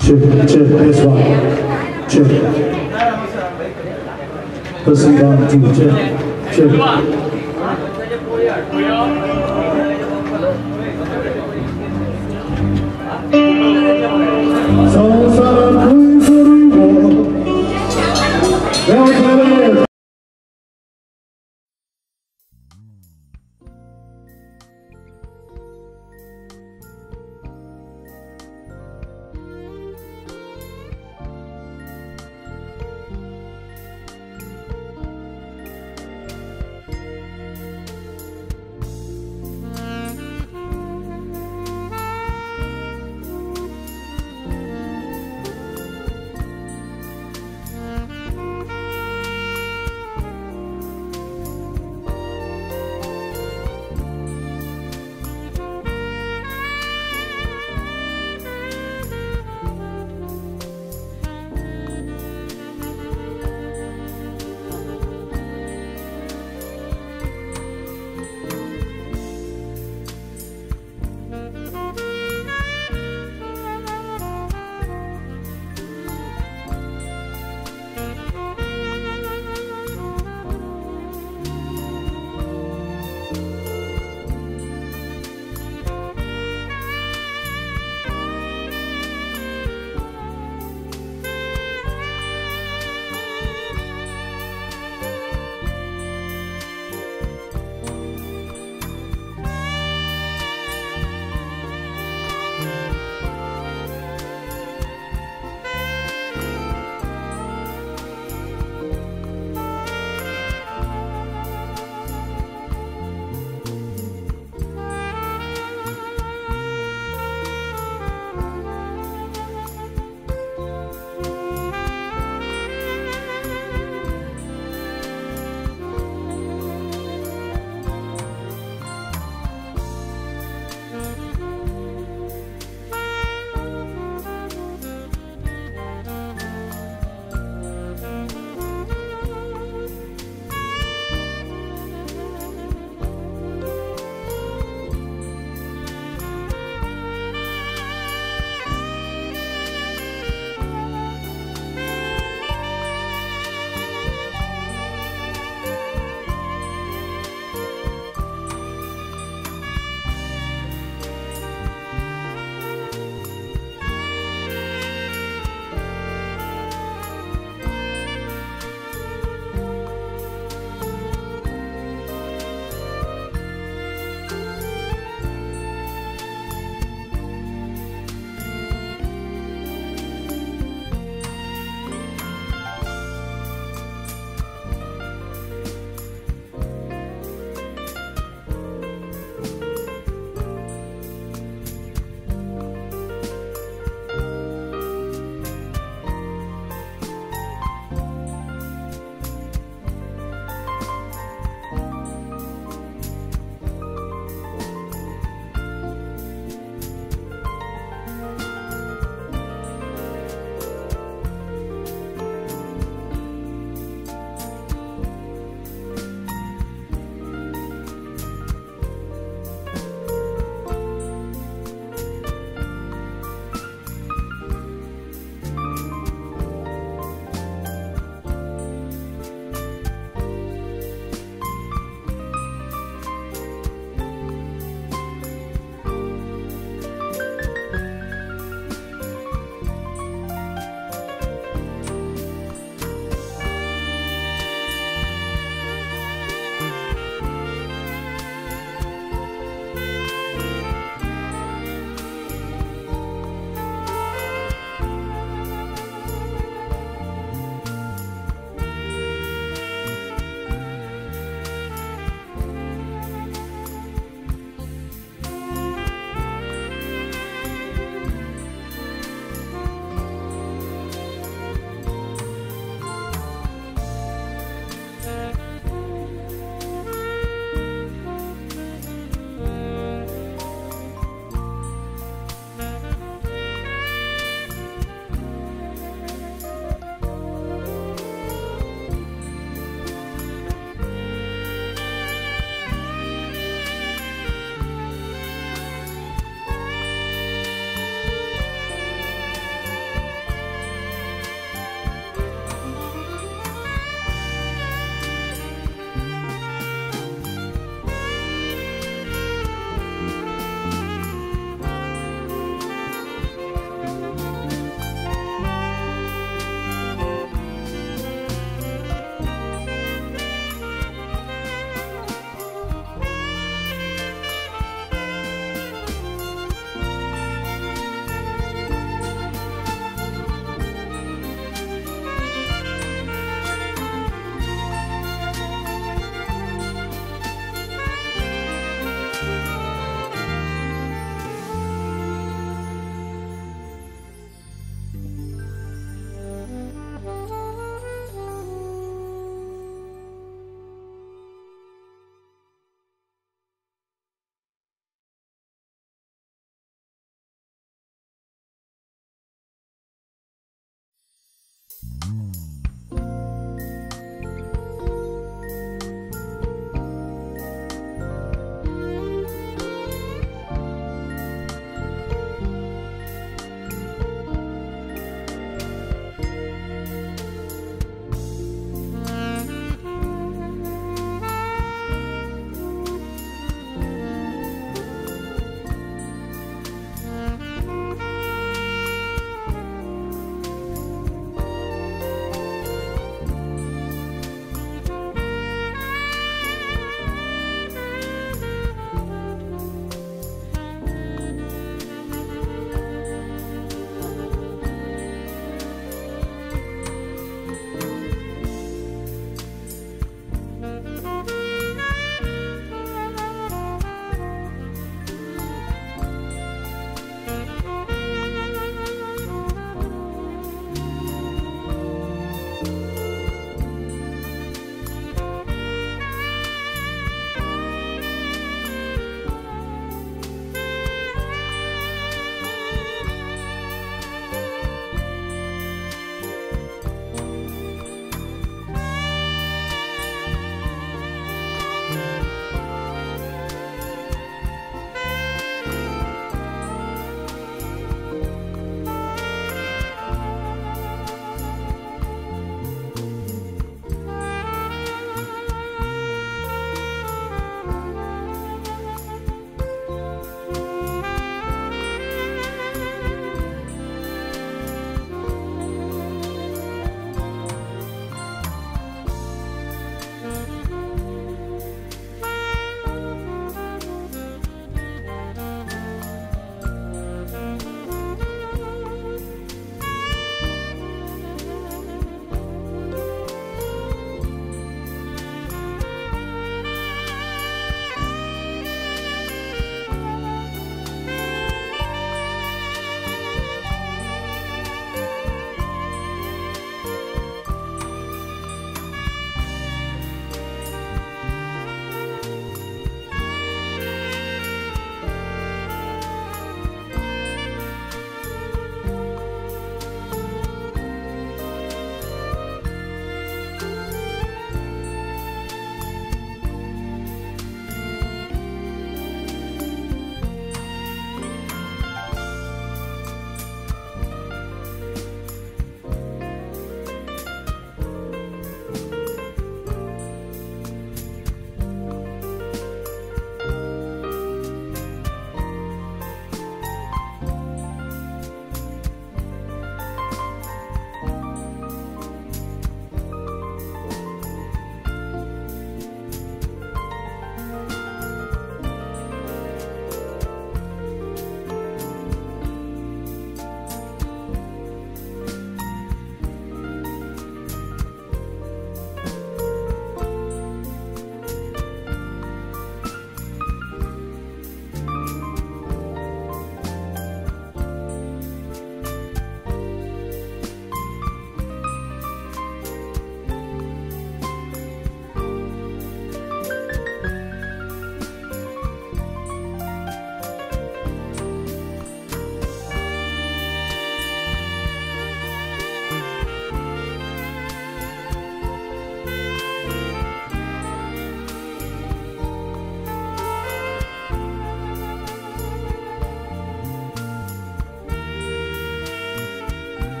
Check, check this one. Check. Person 1, 2, check, check.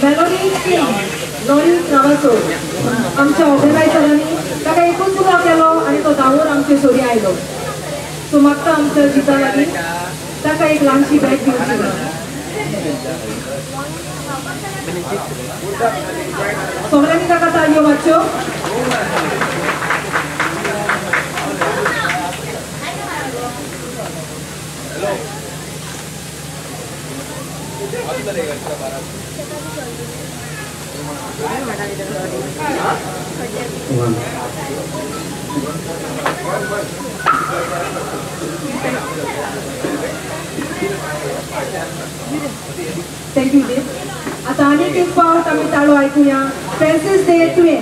Melody king Lawry travaso आमच्या ऑर्गनायझरांनी ताका एकूच उलो केलो आनी तो धांवून आमचे सोरी आयलो. सो मागता आमच्या जिता लागीं ताका एक ल्हानशी बॅग दिवची. सगळ्यांनी ताका ताळयो मारच्यो. Thank you जी. आता आनीक एक फावट आमी ताळो आयकुया फ्रांसीस दे तुवें.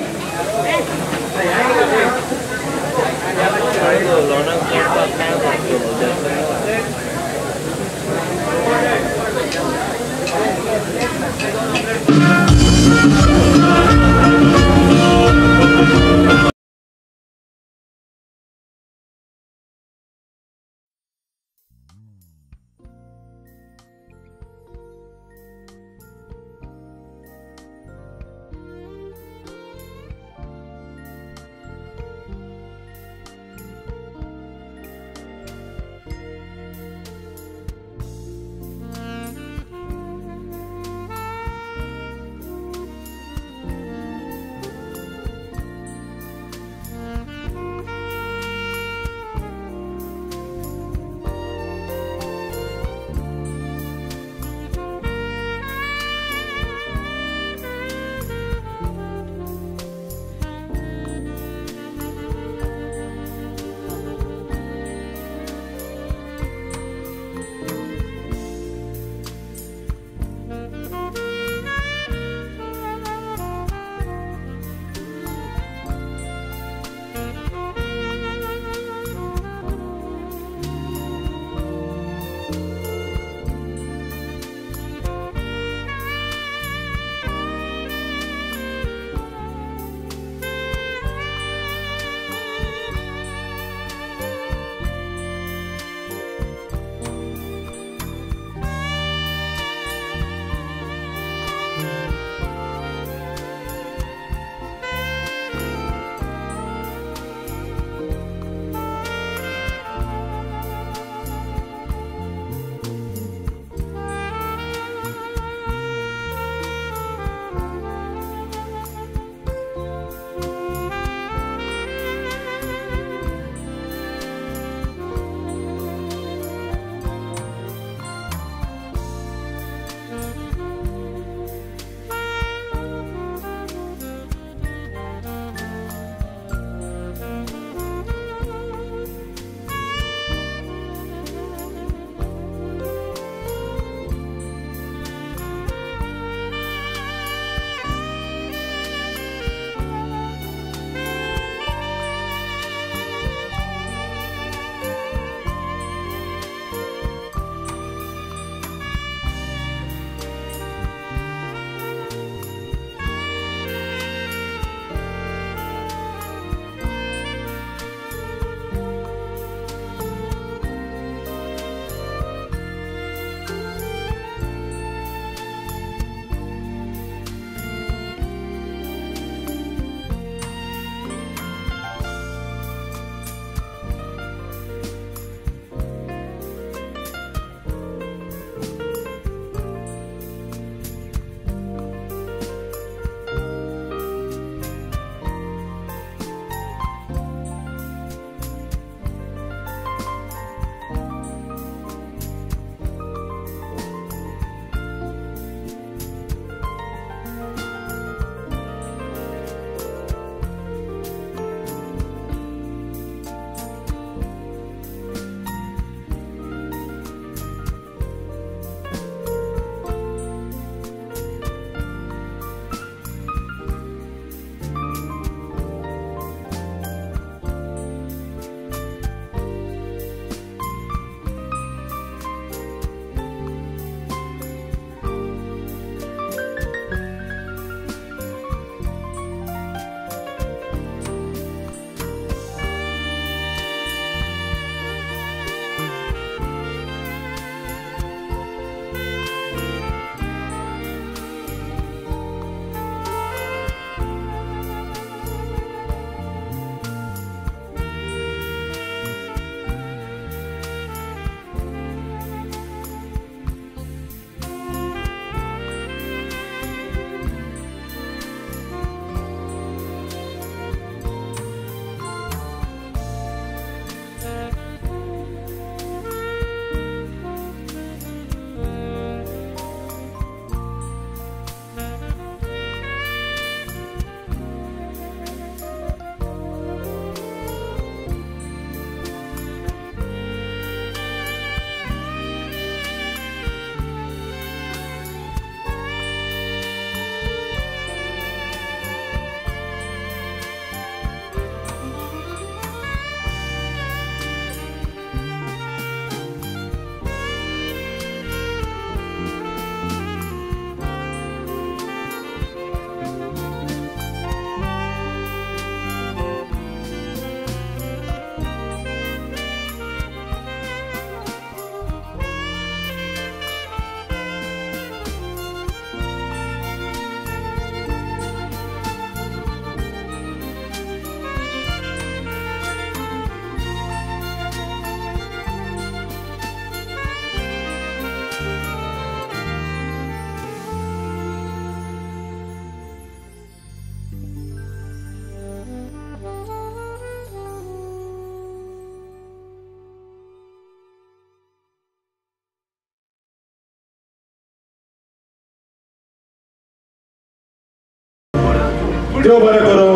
देव बरें करूं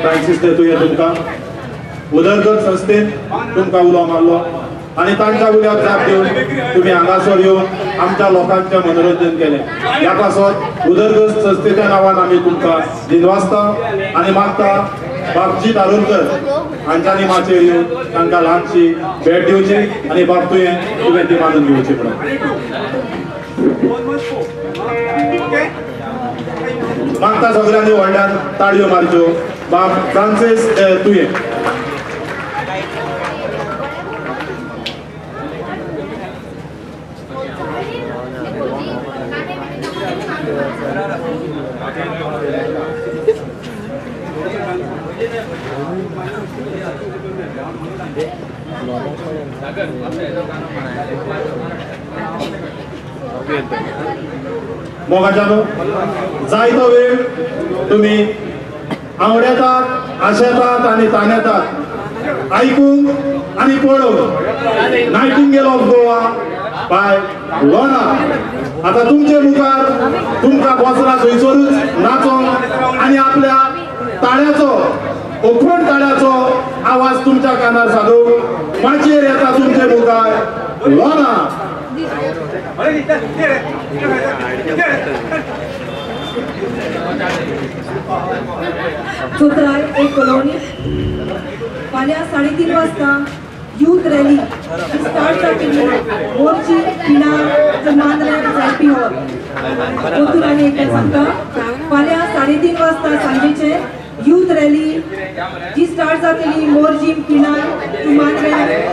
फ्रांसीस तुवें तुमकां उदरगत संस्थेन तुमकां उलो मारलो आनी तांच्या उल्याक जाप दिवन तुमी हांगासर येवन आमच्या लोकांचें मनोरंजन केलें. ह्या पासत उदरगत संस्थेच्या नांवान आमी तुमकां दिनवासता आनी मागता बाबजी दारुलकर हांच्यांनी माचयेर येवन तांकां ल्हानशी भेट दिवची आनी बाब तुवें ती मानून घेवची म्हणून. मागता सगळ्यांनी व्हडल्यान ताळयो मारच्यो. बाब फ्रांसीस तुवें. मोगाच्यानो जायतो वेळ तुमी आवडेतात आशेतात आनी तानेतात आयकूंक आनी पळोवंक Nightingale of Goa by Lona आतां तुमचे मुखार तुमकां बसला थंयसरूच नाचोंक आनी आपल्या ताळ्याचो ओखण ताळ्याचो आवाज तुमच्या कानार सादूंक माचयेर येता तुमचे मुखार लोना. चोत्राय एक कॉलोनी फाल्यां 3:30 वाजता यूथ रॅली स्टार्ट जातली मोर्ची पिनार मांद्रे जायपी हॉल. परतून आनी एकदां सांगता फाल्यां 3:30 वाजता सांजेचे यूथ रॅली जी स्टार्ट जातली मोरजीम पिनार टू मांद्रे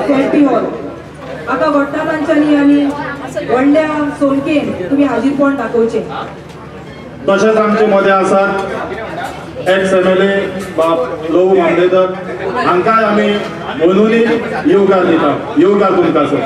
जायपी हॉल. आतां व्हडटा तांच्यांनी आनी व्हडल्या सोमकेन तुमी हाजीरपण दाखोवचें. तशेंच आमचे मदें आसात एक्स MLA बाब लोहू मामलेदार हांकांय आमी मनूनी येवकार दिता. येवकार तुमकां सर.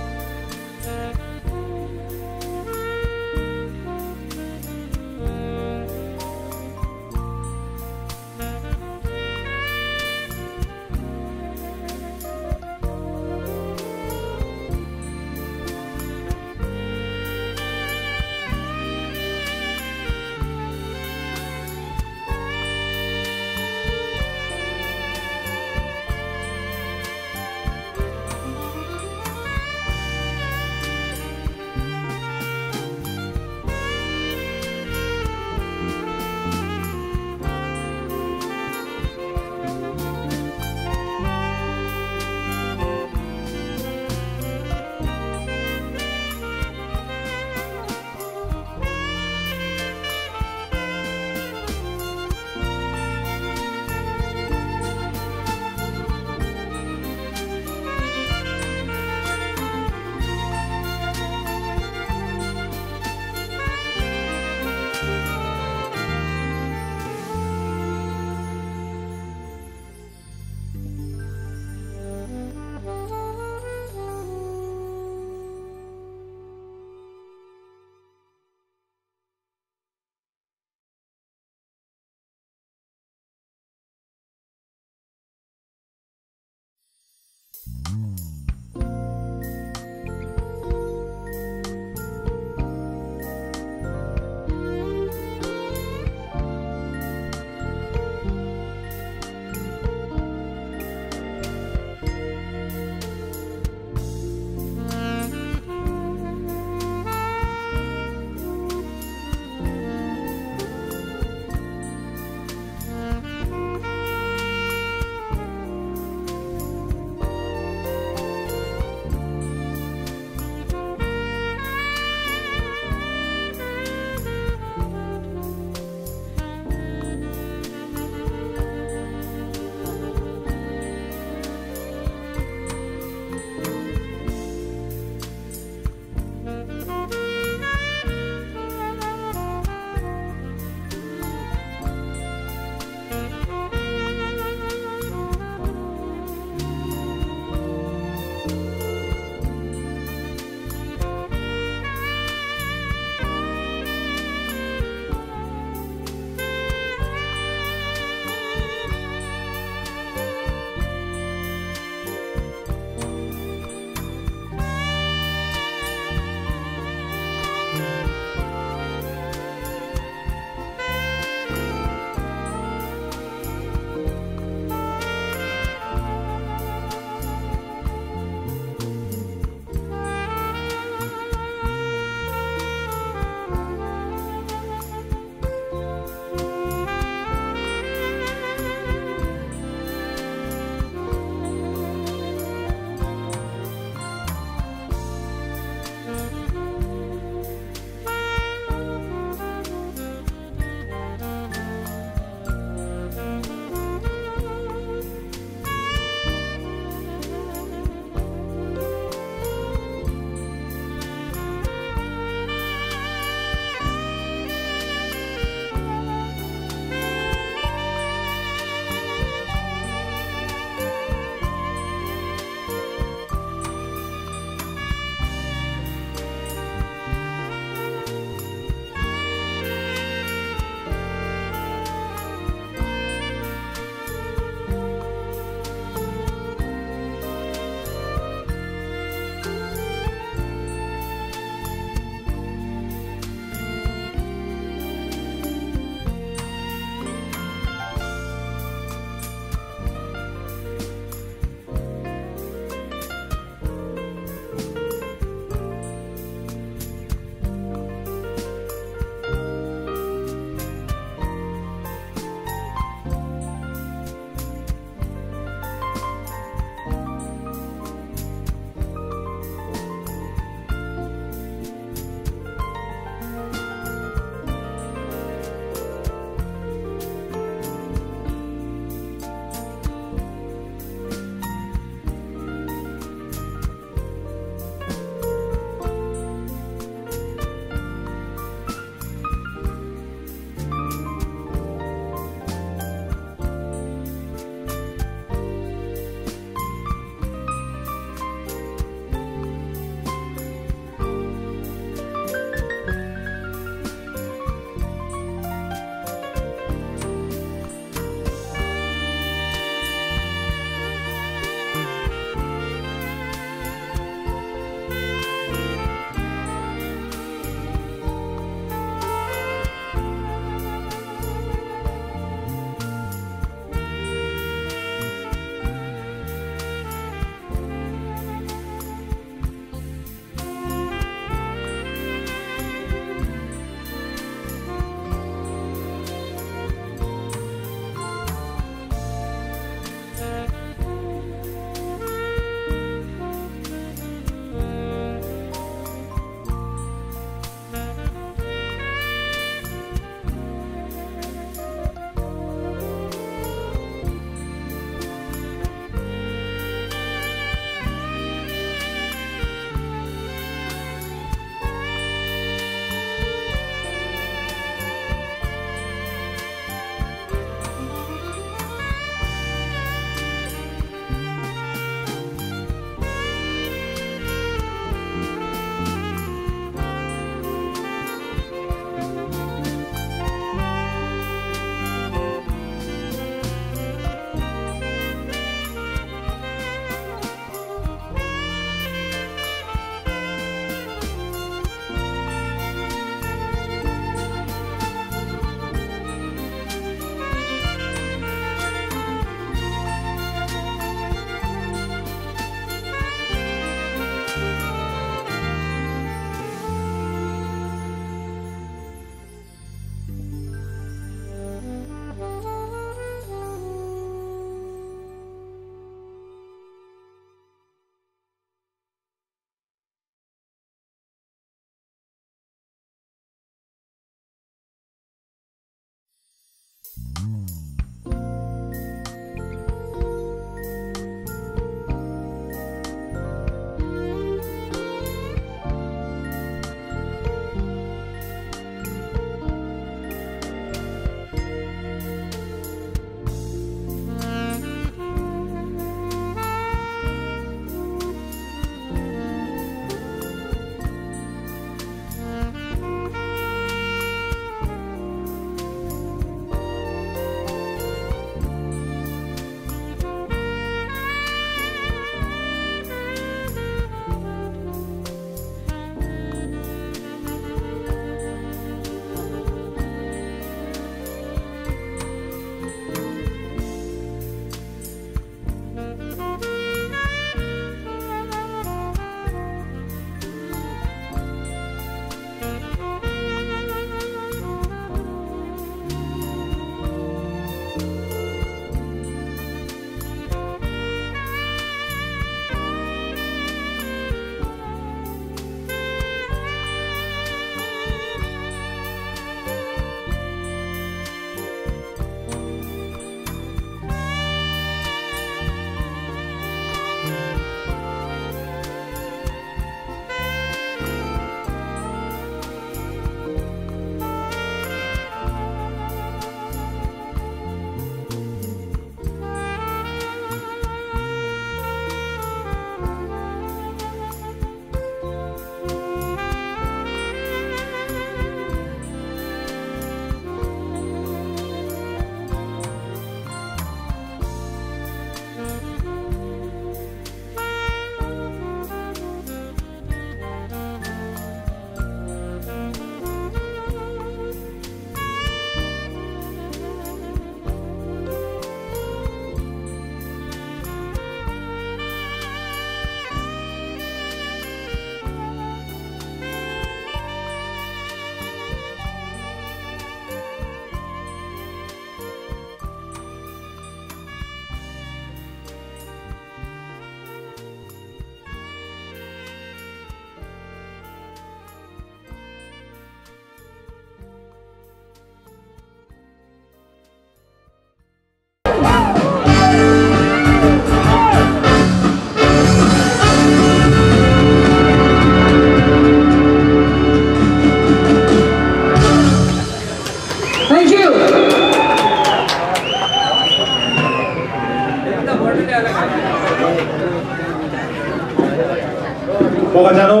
मोगाच्यानो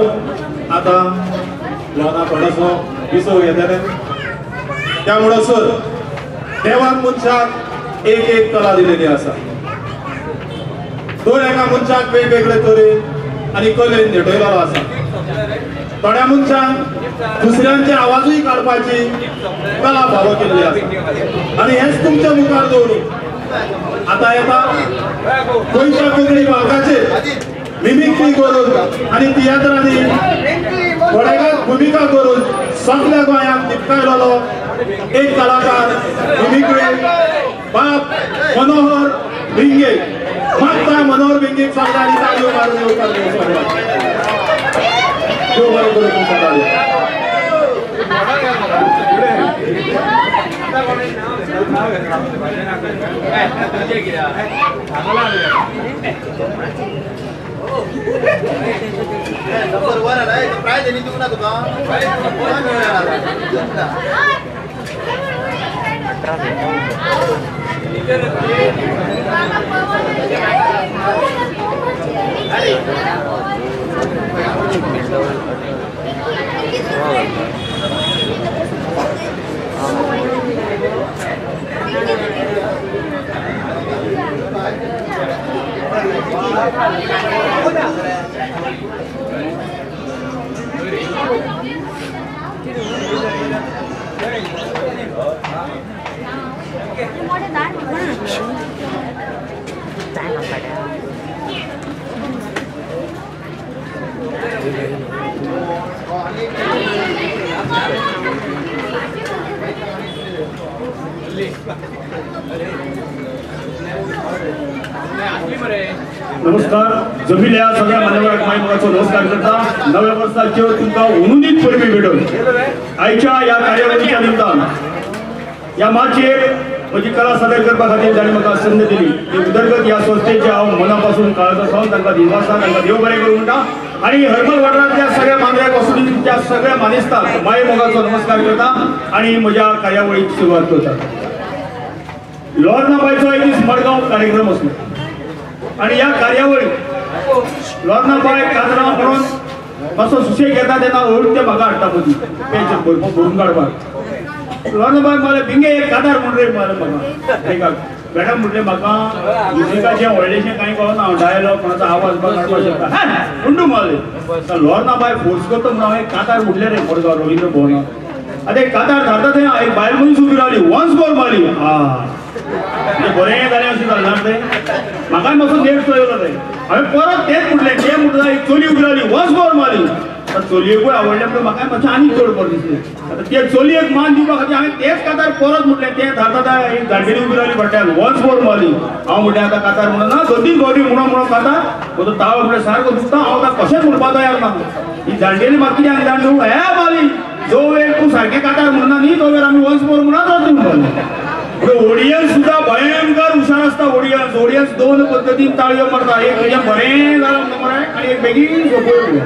आता लोना थोडोसो विसव घेतले त्यामुळे सर देवान मनशाक एक एक कला दिलेली आसा. दर एका मनशाक वेगवेगळे तरेन आनी कलेन झेटयलेलो आसा. थोड्या मनशांक दुसऱ्यांचे आवाजूय काडपाची कला फावो केल्ली आसा आनी हेच तुमच्या मुखार दवरून आता येता गोंयच्या कोंकणी भागाचेर मिमिक्री करून आनी तियात्रांनी थोड्या भुमिका करून सगळ्या गोंयांक दिपकायलेलो एक कलाकार मिमिक्री बाप मनोहर भिंगे. मागता मनोहर भिंगेक सगळ्यांनी ताळयो मारून येवकार दिवचो. देव बरें करूं तुमकां ताळयो. नमस्कार जमिल्ल्या सगळ्या मान्यवरांक माय मोगाचो नमस्कार करता. नव्या वर्साच्यो तुमकां हुनहुनीत परबी भेटोवन आयच्या ह्या कार्यावळीच्या निमतान ह्या माचयेर म्हजी कला सादर करपा खातीर तांणी म्हाका संद दिली. ही उदरगत ह्या संस्थेचे हांव मना पासून काळजा सावन तांकां दिनवासा, तांकां देव बरें करूं म्हणटा. आनी हरमल वाठारांतल्या सगळ्या मांद्र्या कॉन्स्टिट्युएन्सीच्या सगळ्या मानेस्तांक माये मोगाचो नमस्कार करता आनी म्हज्या कार्यावळीक सुरवात करता. लोर्नाबायचो एक दीस मडगांव कार्यक्रम आसलो आनी ह्या कार्यावळीक लोर्नाबाय काजरा म्हणून मातसो सुशेग घेता तेन्ना हळू ते म्हाका हाडटा मदीं पेज भरून काडपाक. लोर्नाबाय मला बिंगे एक कादार म्हण रे मला म्हाका मॅडम म्हटलें म्हाका म्युजिकाचें व्हडलेशें कांय कळना, हांव डायलॉग कोणाचो आवाज बा काडपाक शकता म्हणटू मला लोर्नाबाय फोर्स करता म्हणून हांवें कातार म्हटलें रे मडगांव रवींद्र भवनाक. आतां एक कातार धाडटा थंय एक बायल मनीस उबी रावली, वन्स मोर मारली. हा बरें जालें अशें जालें ना तें, म्हाकाय मातसो नेट चोयलो तें. हांवें परत तेंच म्हटलें, तें म्हटल्यार एक चली उबी रावली, वन्स मोर मारली. आतां चलयेकूय आवडलें म्हणून म्हाकाय मातशें आनी चड बरें दिसलें. आतां ते चलयेक मान दिवपा खातीर हांवें तेच कातार परत म्हटलें, तें धाडटा एक जाणटेली उबी रावली फाटल्यान, वन्स मोर मारली. हांव म्हटलें आतां कातार म्हणून ना, दोन तीन फावटी म्हणून म्हणून कातार म्हजो ताळो म्हटल्यार सारको दुखता, हांव आतां कशेंच म्हणपाक तयार ना. ही जाणटेली म्हाका कितें आनी जाण न्हू हे मारली, जो वेळ तूं सारकें कातार म्हणना न्ही तो वेळ आमी वन्स मोर म्हणत रावतली म्हणपाक. ओडियन्स सुद्धा भयंकर हुशार आसता. ओडियन्स ओडियन्स दोन पद्दतीन ताळयो मारता, एक तुजें बरें जालां म्हणून मरे आनी एक बेगीन सोंपय.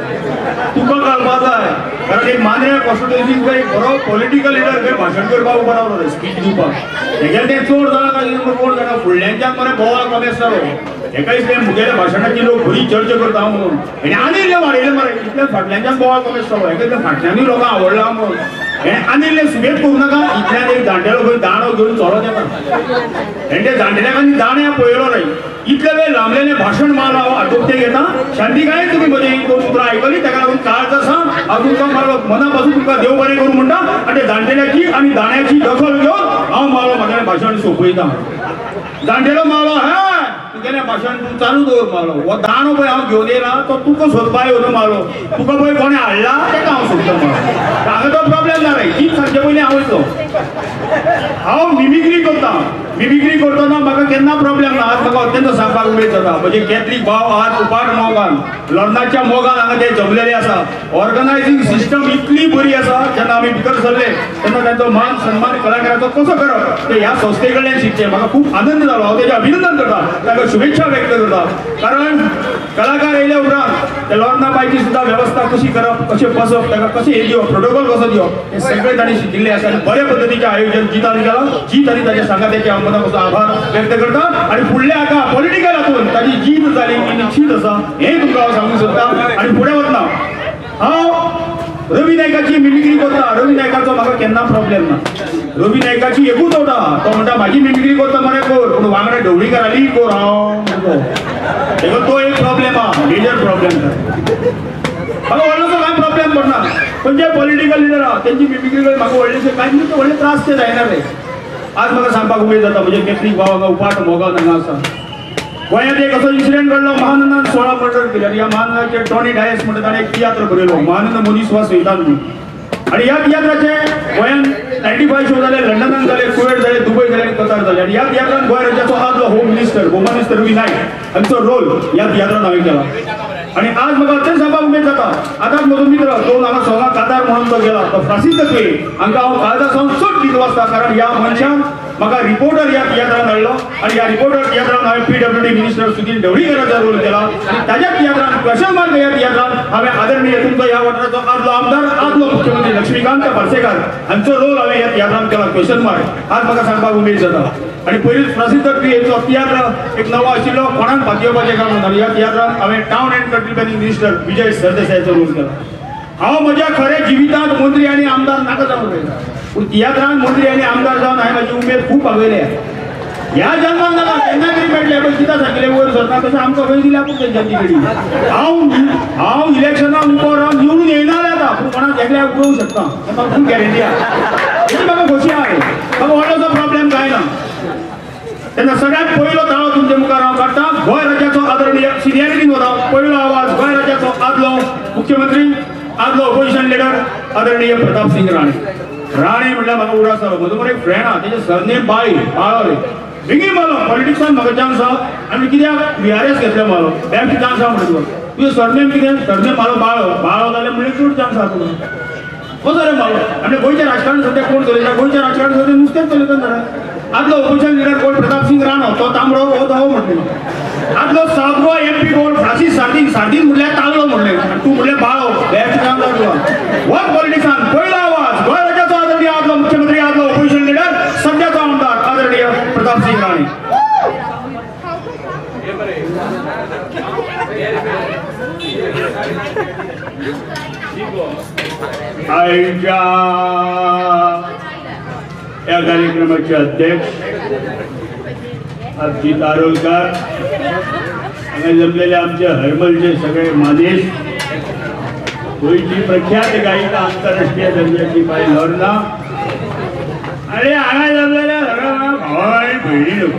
तुका कळपा जाय, कारण एक मांद्र्या कॉन्स्टिट्युएन्सीक एक बरो पॉलिटिकल लिडर खंय भाशण करपाक उबो रावलो स्पीच दिवपाक, तेगेलें तें चड जालां काय कोण जाणा फुडल्यांच्यान मरे बोवाळ कमी आसतालो. हेका दिसलें मुगेल्या भाशणाची लोक बरी चर्चा करता म्हणून, आनी आनी इल्लें वाडयलें मरे, इतल्यान फाटल्यांच्यान बोवाळ कमी आसतालो. हेका दिसलें फाटल्यानूय लोकांक आवडला म्हणून, हें आनी इल्लें सुबेज करूं नाका. इतल्यान एक जाणटेलो खंय दांडो घेवन चलत येता, आनी त्या जाणटेल्याक आनी दाण्या पळयलो रे. इतले वेळ लांबलेलें भाशण माल हांव आटोपते घेता. शांतिकायेन तुमी म्हजी दोन उतरां आयकली, ताका लागून काळज आसा हांव तुमकां मारलो मना पासून तुमकां देव बरें करूं म्हणटा. आनी त्या जाणटेल्याची आनी दाण्याची दखल घेवन हांव मारलो म्हगेलें भाशण सोंपयता. जाणटेलो मारलो हे तुगेलें भाशण तूं चालू दवर मारलो, हो दांडो पळय हांव घेवन येयला तो तुका सोदपा येवन मारलो, तुका पळय कोणें हाडला ताका हांव सोदता मारलो. हांगा तो प्रॉब्लेम ना रे, जीप सांगचे पयलीं हांव वयतलो. हांव मिमिक्री करता, मिमिक्री करतना म्हाका केन्ना प्रॉब्लेम ना. आज म्हाका अत्यंत सांगपाक उमेद जाता, म्हजे कॅथलीक भाव आज उपाट मोगान लग्नाच्या मोगान हांगा ते जमलेले आसा. ऑर्गनायझींग सिस्टम इतली बरी आसा, जेन्ना आमी भितर सरले तेन्ना तांचो मान सन्मान कलाकाराचो कसो करप ते ह्या संस्थे कडल्यान शिकचें. म्हाका खूब आनंद जालो, हांव तेजें अभिनंदन करता, तांकां शुभेच्छा व्यक्त करता. कारण कलाकार येयल्या उपरांत त्या लोर्नाबायची सुद्दां वेवस्था कशी करप, कशें बसप, ताका कशें हें दिवप, प्रोटोकॉल कसो दिवप, हें सगळें तांणी शिकिल्लें आसा. आनी बऱ्या पद्दतीचें आयोजन जितान केलां. जीत आनी ताच्या सांगात्याचे हांव मना पासून आभार व्यक्त करता. आनी फुडल्या हाका पॉलिटिकल हातून ताजी जीत जाली ही निश्चीत आसा हें तुमकां हांव सांगूंक सोदता. आनी फुडें वतना हांव रवी नायकाची मिमिक्री करता. रवी नायकाचो म्हाका केन्ना प्रॉब्लेम ना. रवी नायकाची एकूच वता, तो म्हणटा म्हाजी मिमिक्री करता मरे कर, पूण वांगडा ढवळीकाराली कर हांव म्हणटा. तेका तो एक प्रॉब्लेम आहा, मेजर प्रॉब्लेम. म्हाका व्हडलोसो कांय प्रॉब्लेम पडना. पण जे पॉलिटिकल लिडर आहा तेंची मिमिक्री म्हाका व्हडलेशे कांय व्हडले त्रास ते जायना रे. आज म्हाका सांगपाक उमेद जाता, म्हजे कॅथलीक भाव हांगा उपाट मोगान हांगा आसा. गोंयांत एक असो इन्सिडंट घडलो, महानंदान 16 मर्डर केले. आनी ह्या महानंदाचे टॉनी डायस म्हणटा ताणें एक तियात्र बरयलो, महानंद मनीस वा सैतान म्हणून. आनी ह्या तियात्राचे गोंयांत 95 शो जाले, लंडनान जाले, कुवेट जाले, दुबय जाले आनी कतार जाले. आनी ह्या तियात्रान गोंय राज्याचो आदलो होम मिनिस्टर भोवमानेस्त रवी नायक हांचो रोल ह्या तियात्रान हांवें केला. आनी आज म्हाका अत्यंत सांगपाक उमेद जाता, आतांच म्हजो मित्र दोन हांगा सोळा कातार म्हणून तो गेला, तो फ्रांसीस दत्वे, हांकां हांव काळजा सावन चड दिनवासता. कारण ह्या मनशान म्हाका रिपोर्टर ह्या तियात्रान हाडलो आनी ह्या रिपोर्टर तियात्रान हांवें PWD minister Sudhir ढवळीकराचो रोल केला. आनी ताज्या तियात्रान क्वेशन मार्क ह्या तियात्रान हांवें आदरणीय तुमचो ह्या वाठाराचो आदलो आमदार, आदलो मुख्यमंत्री लक्ष्मीकांत पार्सेकार हांचो रोल हांवें ह्या तियात्रान केला, क्वेशन मार्क. आज म्हाका सांगपाक उमेद जाता. आनी पयलींच फ्रांसीस दत्वेचो तियात्र एक नवो आशिल्लो, कोणाक पातयेवपाचें काम म्हणून ह्या तियात्रान हांवें town and country planning minister Vijay सरदेसायाचो role केला. हांव म्हज्या खऱ्या जिवितांत मंत्री आनी आमदार नाका जावंक जाय, पूण तियात्रान मंत्री आनी आमदार जावन हांवें म्हाजी उमेद खूब भागयल्या. ह्या जन्माक नाका केन्ना तरी मेळटलें, पळय कितें सांगिल्लें वयर सरता तशें आमकां खंय दिल्या पूण तेंच्यांनी घडी. हांव इलेक्शनाक उबो रावन निवडून येयना जाता, पूण कोणाक एकल्याक उडोवंक शकता, म्हाका खूब गॅरंटी आहा. हेची म्हाका खोशी आहा रे, म्हाका व्हडलोसो प्रॉब्लेम कांय ना. तेन्ना सगळ्यात पयलो ताळो तुमच्या मुखार हांव काडटा, गोंय राज्याचो आदरणीय सिनियरिटीन वता पयलो आवाज गोंय राज्याचो आदलो मुख्यमंत्री, आदलो ओपोजिशन लिडर आदरणीय प्रताप सिंग राणे. राणे म्हटल्यार म्हाका उडास जालो. म्हजो मरे एक फ्रेंड आहा, तेजें सरनेम बाळी, बाळो रे, बेगीन मारलो पॉलिटिक्सान म्हाका चान्स आहा. आनी कित्याक VRS घेतलें मारलो, बेस्ट चान्स आहा म्हणटा तुका. तुजें सरनेम कितें? सरनेम मारलो बाळो, बाळो जाल्यार म्हणल्यार चड चान्स आहा तुका. कसो रे मागो आनी गोंयचें राजकारण सद्या कोण चलयता? गोंयचें राजकारण सद्या नुस्तेंच चलयता न्हय. आदलो ओपोजिशन लिडर कोण? प्रताप सिंग राणो, तो तांबडो हो धवो म्हटलें. आदलो साउथ गोवा एमपी कोण? फ्रांसीस सार्दीन. सार्दीन म्हणल्यार ताल्लो म्हणलें आनी तूं म्हणल्यार बाळो. बेस्ट काम जाता तुका. वन पॉलिटिक्सान पयलो आवाज गोंय राज्याचो आदरणीय आदलो मुख्यमंत्री, आदलो ओपोजिशन लिडर, सद्याचो आमदार आदरणीय प्रताप सिंग राणे. आयच्या या कार्यक्रमाचे अध्यक्ष अभिजित आरोलकर, हांगा जमलेले आमचे हरमलचे सगळे मानेश, गोंयची प्रख्यात गायिका आंतरराष्ट्रीय दर्जाची बाई लोर्ना, आणि हांगा जमलेल्या सगळ्या भावा आणि भयणी लोक.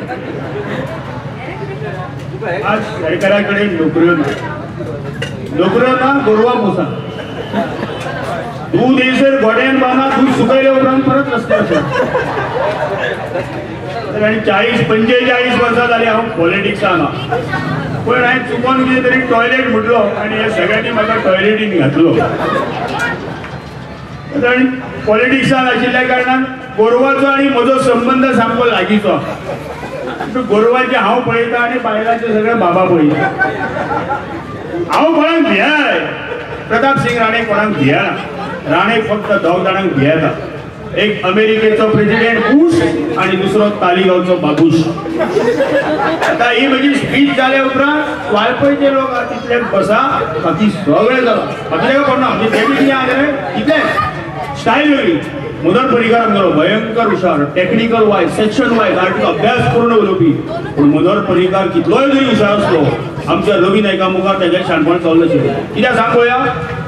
आज सरकाराकडे नोकऱ्यो ना, नोकऱ्यो ना, गोरवां पोसा, दूध येयसर गोड्यान बांदा, दूध सुकयले उपरांत परत रस्त्यार वचप. आनी 40-45 वर्सां जालीं हांव पॉलिटिक्सान आहा. पूण हांवें चुकोन कितें तरी टॉयलेट म्हटलो आनी ह्या सगळ्यांनी म्हाका टॉयलेटीन घातलो. आनी पॉलिटिक्सान आशिल्ल्या कारणान गोरवाचो आनी म्हजो संबंद सामको लागींचो. गोरवाचें हांव पळयता आनी बायलांचें सगळें बाबा पळयता. हांव कोणाक भियाय, प्रताप सिंग राणे कोणाक भियेना. राणे फक्त दोग जाणांक भियेता, एक अमेरिकेचो प्रेसिडेंट बुश आणि दुसरो तालिगांवचो बाबूश. आता ही म्हजी स्पीच जाल्या उपरांत वाळपयचे लोक तितले बसा, बाकी सगळे जाला, बाकी कोण ना. म्हणजे तेणी कितें आसलें तितलें स्टायल वेगळी. मनोहर पर्रीकार आमगेलो भयंकर हुशार, technical wise, section wise article अभ्यास पूर्ण उलोवपी. पूण मनोहर पर्रीकार कितलोय जरी हुशार आसलो, आमच्या रवी नायका मुखार तेजें शाणपण चल्लें. कित्याक सांग पळोवया,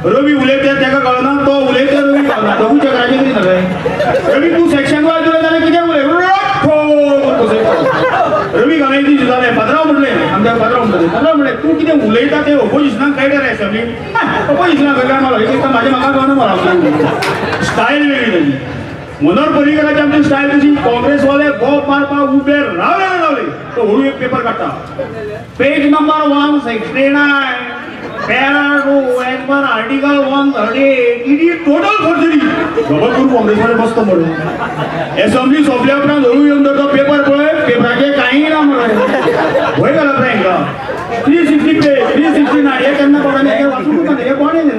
रवी उलयता तेका कळना, तो उलयता रवी कळना, दोगूय चक्राचें कितें सगळें. रवी तूं सेक्शन वायज उलयता जाल्यार कितें उलय, रवी गांवेची जालें. पात्रांव म्हणलें, आमच्या पात्रांव म्हणटाले, पात्रांव म्हणलें तूं कितें उलयता तें ओपोजिशनाक कळटा रे असेंब्ली. ओपोजिशनाक कळटा मला, एक एकदां म्हाजें म्हाका कळना मला. स्टायल वेगळी ताजी. मनोहर पर्रीकराची आमची स्टायल तशी. काँग्रेसवाले बोब मारपाक उबे रावले रावले तो हळू एक पेपर काडटा, पेज number 169, para 2, as per article 138, it is total forgery. जबरपूर काँग्रेसवाले बसतो म्हणून असेंब्ली सोंपल्या उपरांत हळू येवन तर तो पेपर पळय, पेपराचेर कांय ना म्हणून भंय घालप ना हेंकां. 360 पेज, 369 हे केन्ना कोणाक हें वाचूंक ना, हें कोणें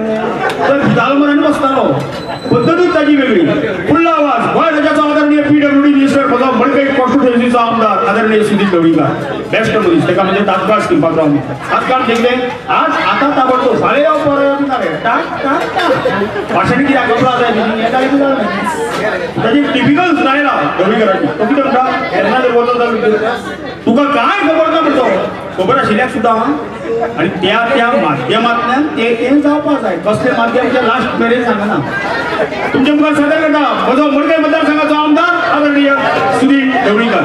तर भितालो मरे आनी बसतालो. पद्दतूच ताजी वेगळी. फुडलो आवाज गोंय राज्याचो आदरणीय PWD minister, म्हजो मडकय कॉन्स्टिट्युएन्सीचो आमदार आदरणीय सुधीर ढवळीकार. बेस्ट मनीस, ताका म्हणजे तात्काळ स्किपाक रावन तात्काळ देखले आज आतां ताबडतोब साडे परत टाक टाक टाक भाशण कित्याक कपडा जाय हें जालें कितें जालें. ताजी टिपिकल स्टायल आहा ढवळीकराची. तो कितें म्हणटा, केन्ना जर वचत जाल्यार तुका कांय खबर ना म्हणटो, खबर आशिल्ल्याक सुद्दां. आनी त्या त्या माध्यमांतल्यान ते तें जावपाक जाय. कसलें माध्यम तें लास्ट मेरेन सांगना. तुमच्या मुखार सादर करता म्हजो मडकय मतदारसंघाचो आमदार आदरणीय सुधीर ढवळीकर.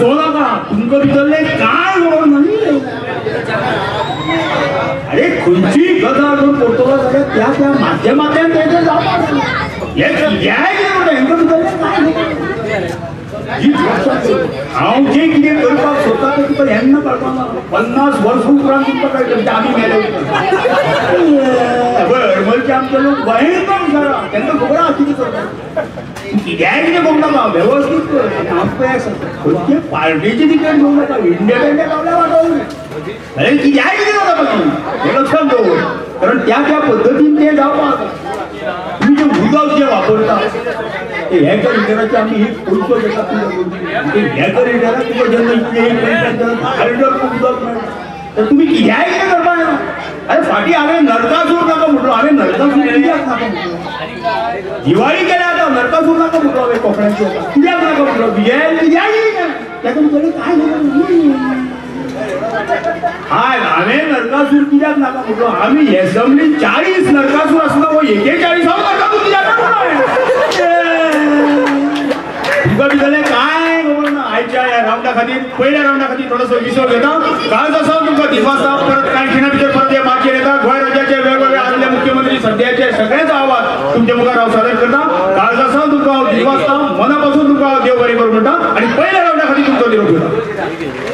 नाका तुमकां भितरलें कांय खबर ना. अरे खंयची गजाल जर करतलो जाल्यार त्या त्या माध्यमांतल्यान तें जावपाक जाय. हें कितें म्हणटा, हेंकां भितरलें कांय खबर. हांव जें कितें करपाक सोदता तें तुका हेन्ना कळपाक ना. 50 वर्सां उपरांत तुमकां कळटा, म्हणजे आमी मेले उपरांत. हरमलचे आमचे लोक भयंकर हुशार आहा, तांकां खबर आहा कितें करता. कित्याय कितें करूं नाका, वेवस्थीत कर. हांव पळय खंयचे पार्टीचे तिकेट घेवं नाका, इंडिपेंडंट रावल्यार वाटोवं. अरे कित्याय कितें जाता मागीर हें लक्षात दवर, कारण त्या त्या पद्दतीन तें जावपाक. तुमी जें उदक जें वापरता ते हेका लिटराचे आमी एक पयसो घेता, हेका लिटराक तुका जेन्ना इतले एक पयशे उदक मेळटा, तर तुमी कित्याय कितें करपाक जायना. अरे फाटी हांवें नरकासूर नाका म्हटलो, हांवें नरकासूर कित्याक नाका म्हटलो, दिवाळी केल्या आतां नरकासूर नाका म्हटलो हांवें कोंकण्याचो कित्याक नाका म्हटलो, कित्याक ताका म्हटलें काय हाय हांवें नरकासूर कित्याक नाका म्हटलो, आमी एसेंब्लीन 40 नरकासूर आसलो, हो 41 हांव नरकासूर कित्याक नाका तुका भितरलें काय खबर ना. आयच्या ह्या रावंडा खातीर पयल्या रावंडा खातीर थोडोसो विसव घेता. काल जसो तुमकां दिवसा परत कांय खिणा भितर परत हे माचयेर येता. गोंय राज्याचे वेगवेगळे आदले मुख्यमंत्री सद्याचे सगळ्यांचो आवाज तुमच्या मुखार हांव सादर करता. काल जसो तुमकां हांव दिवासता, मना पासून तुमकां हांव देव बरें करूं म्हणटा आनी पयल्या रावंडा खातीर तुमचो निरोप घेता.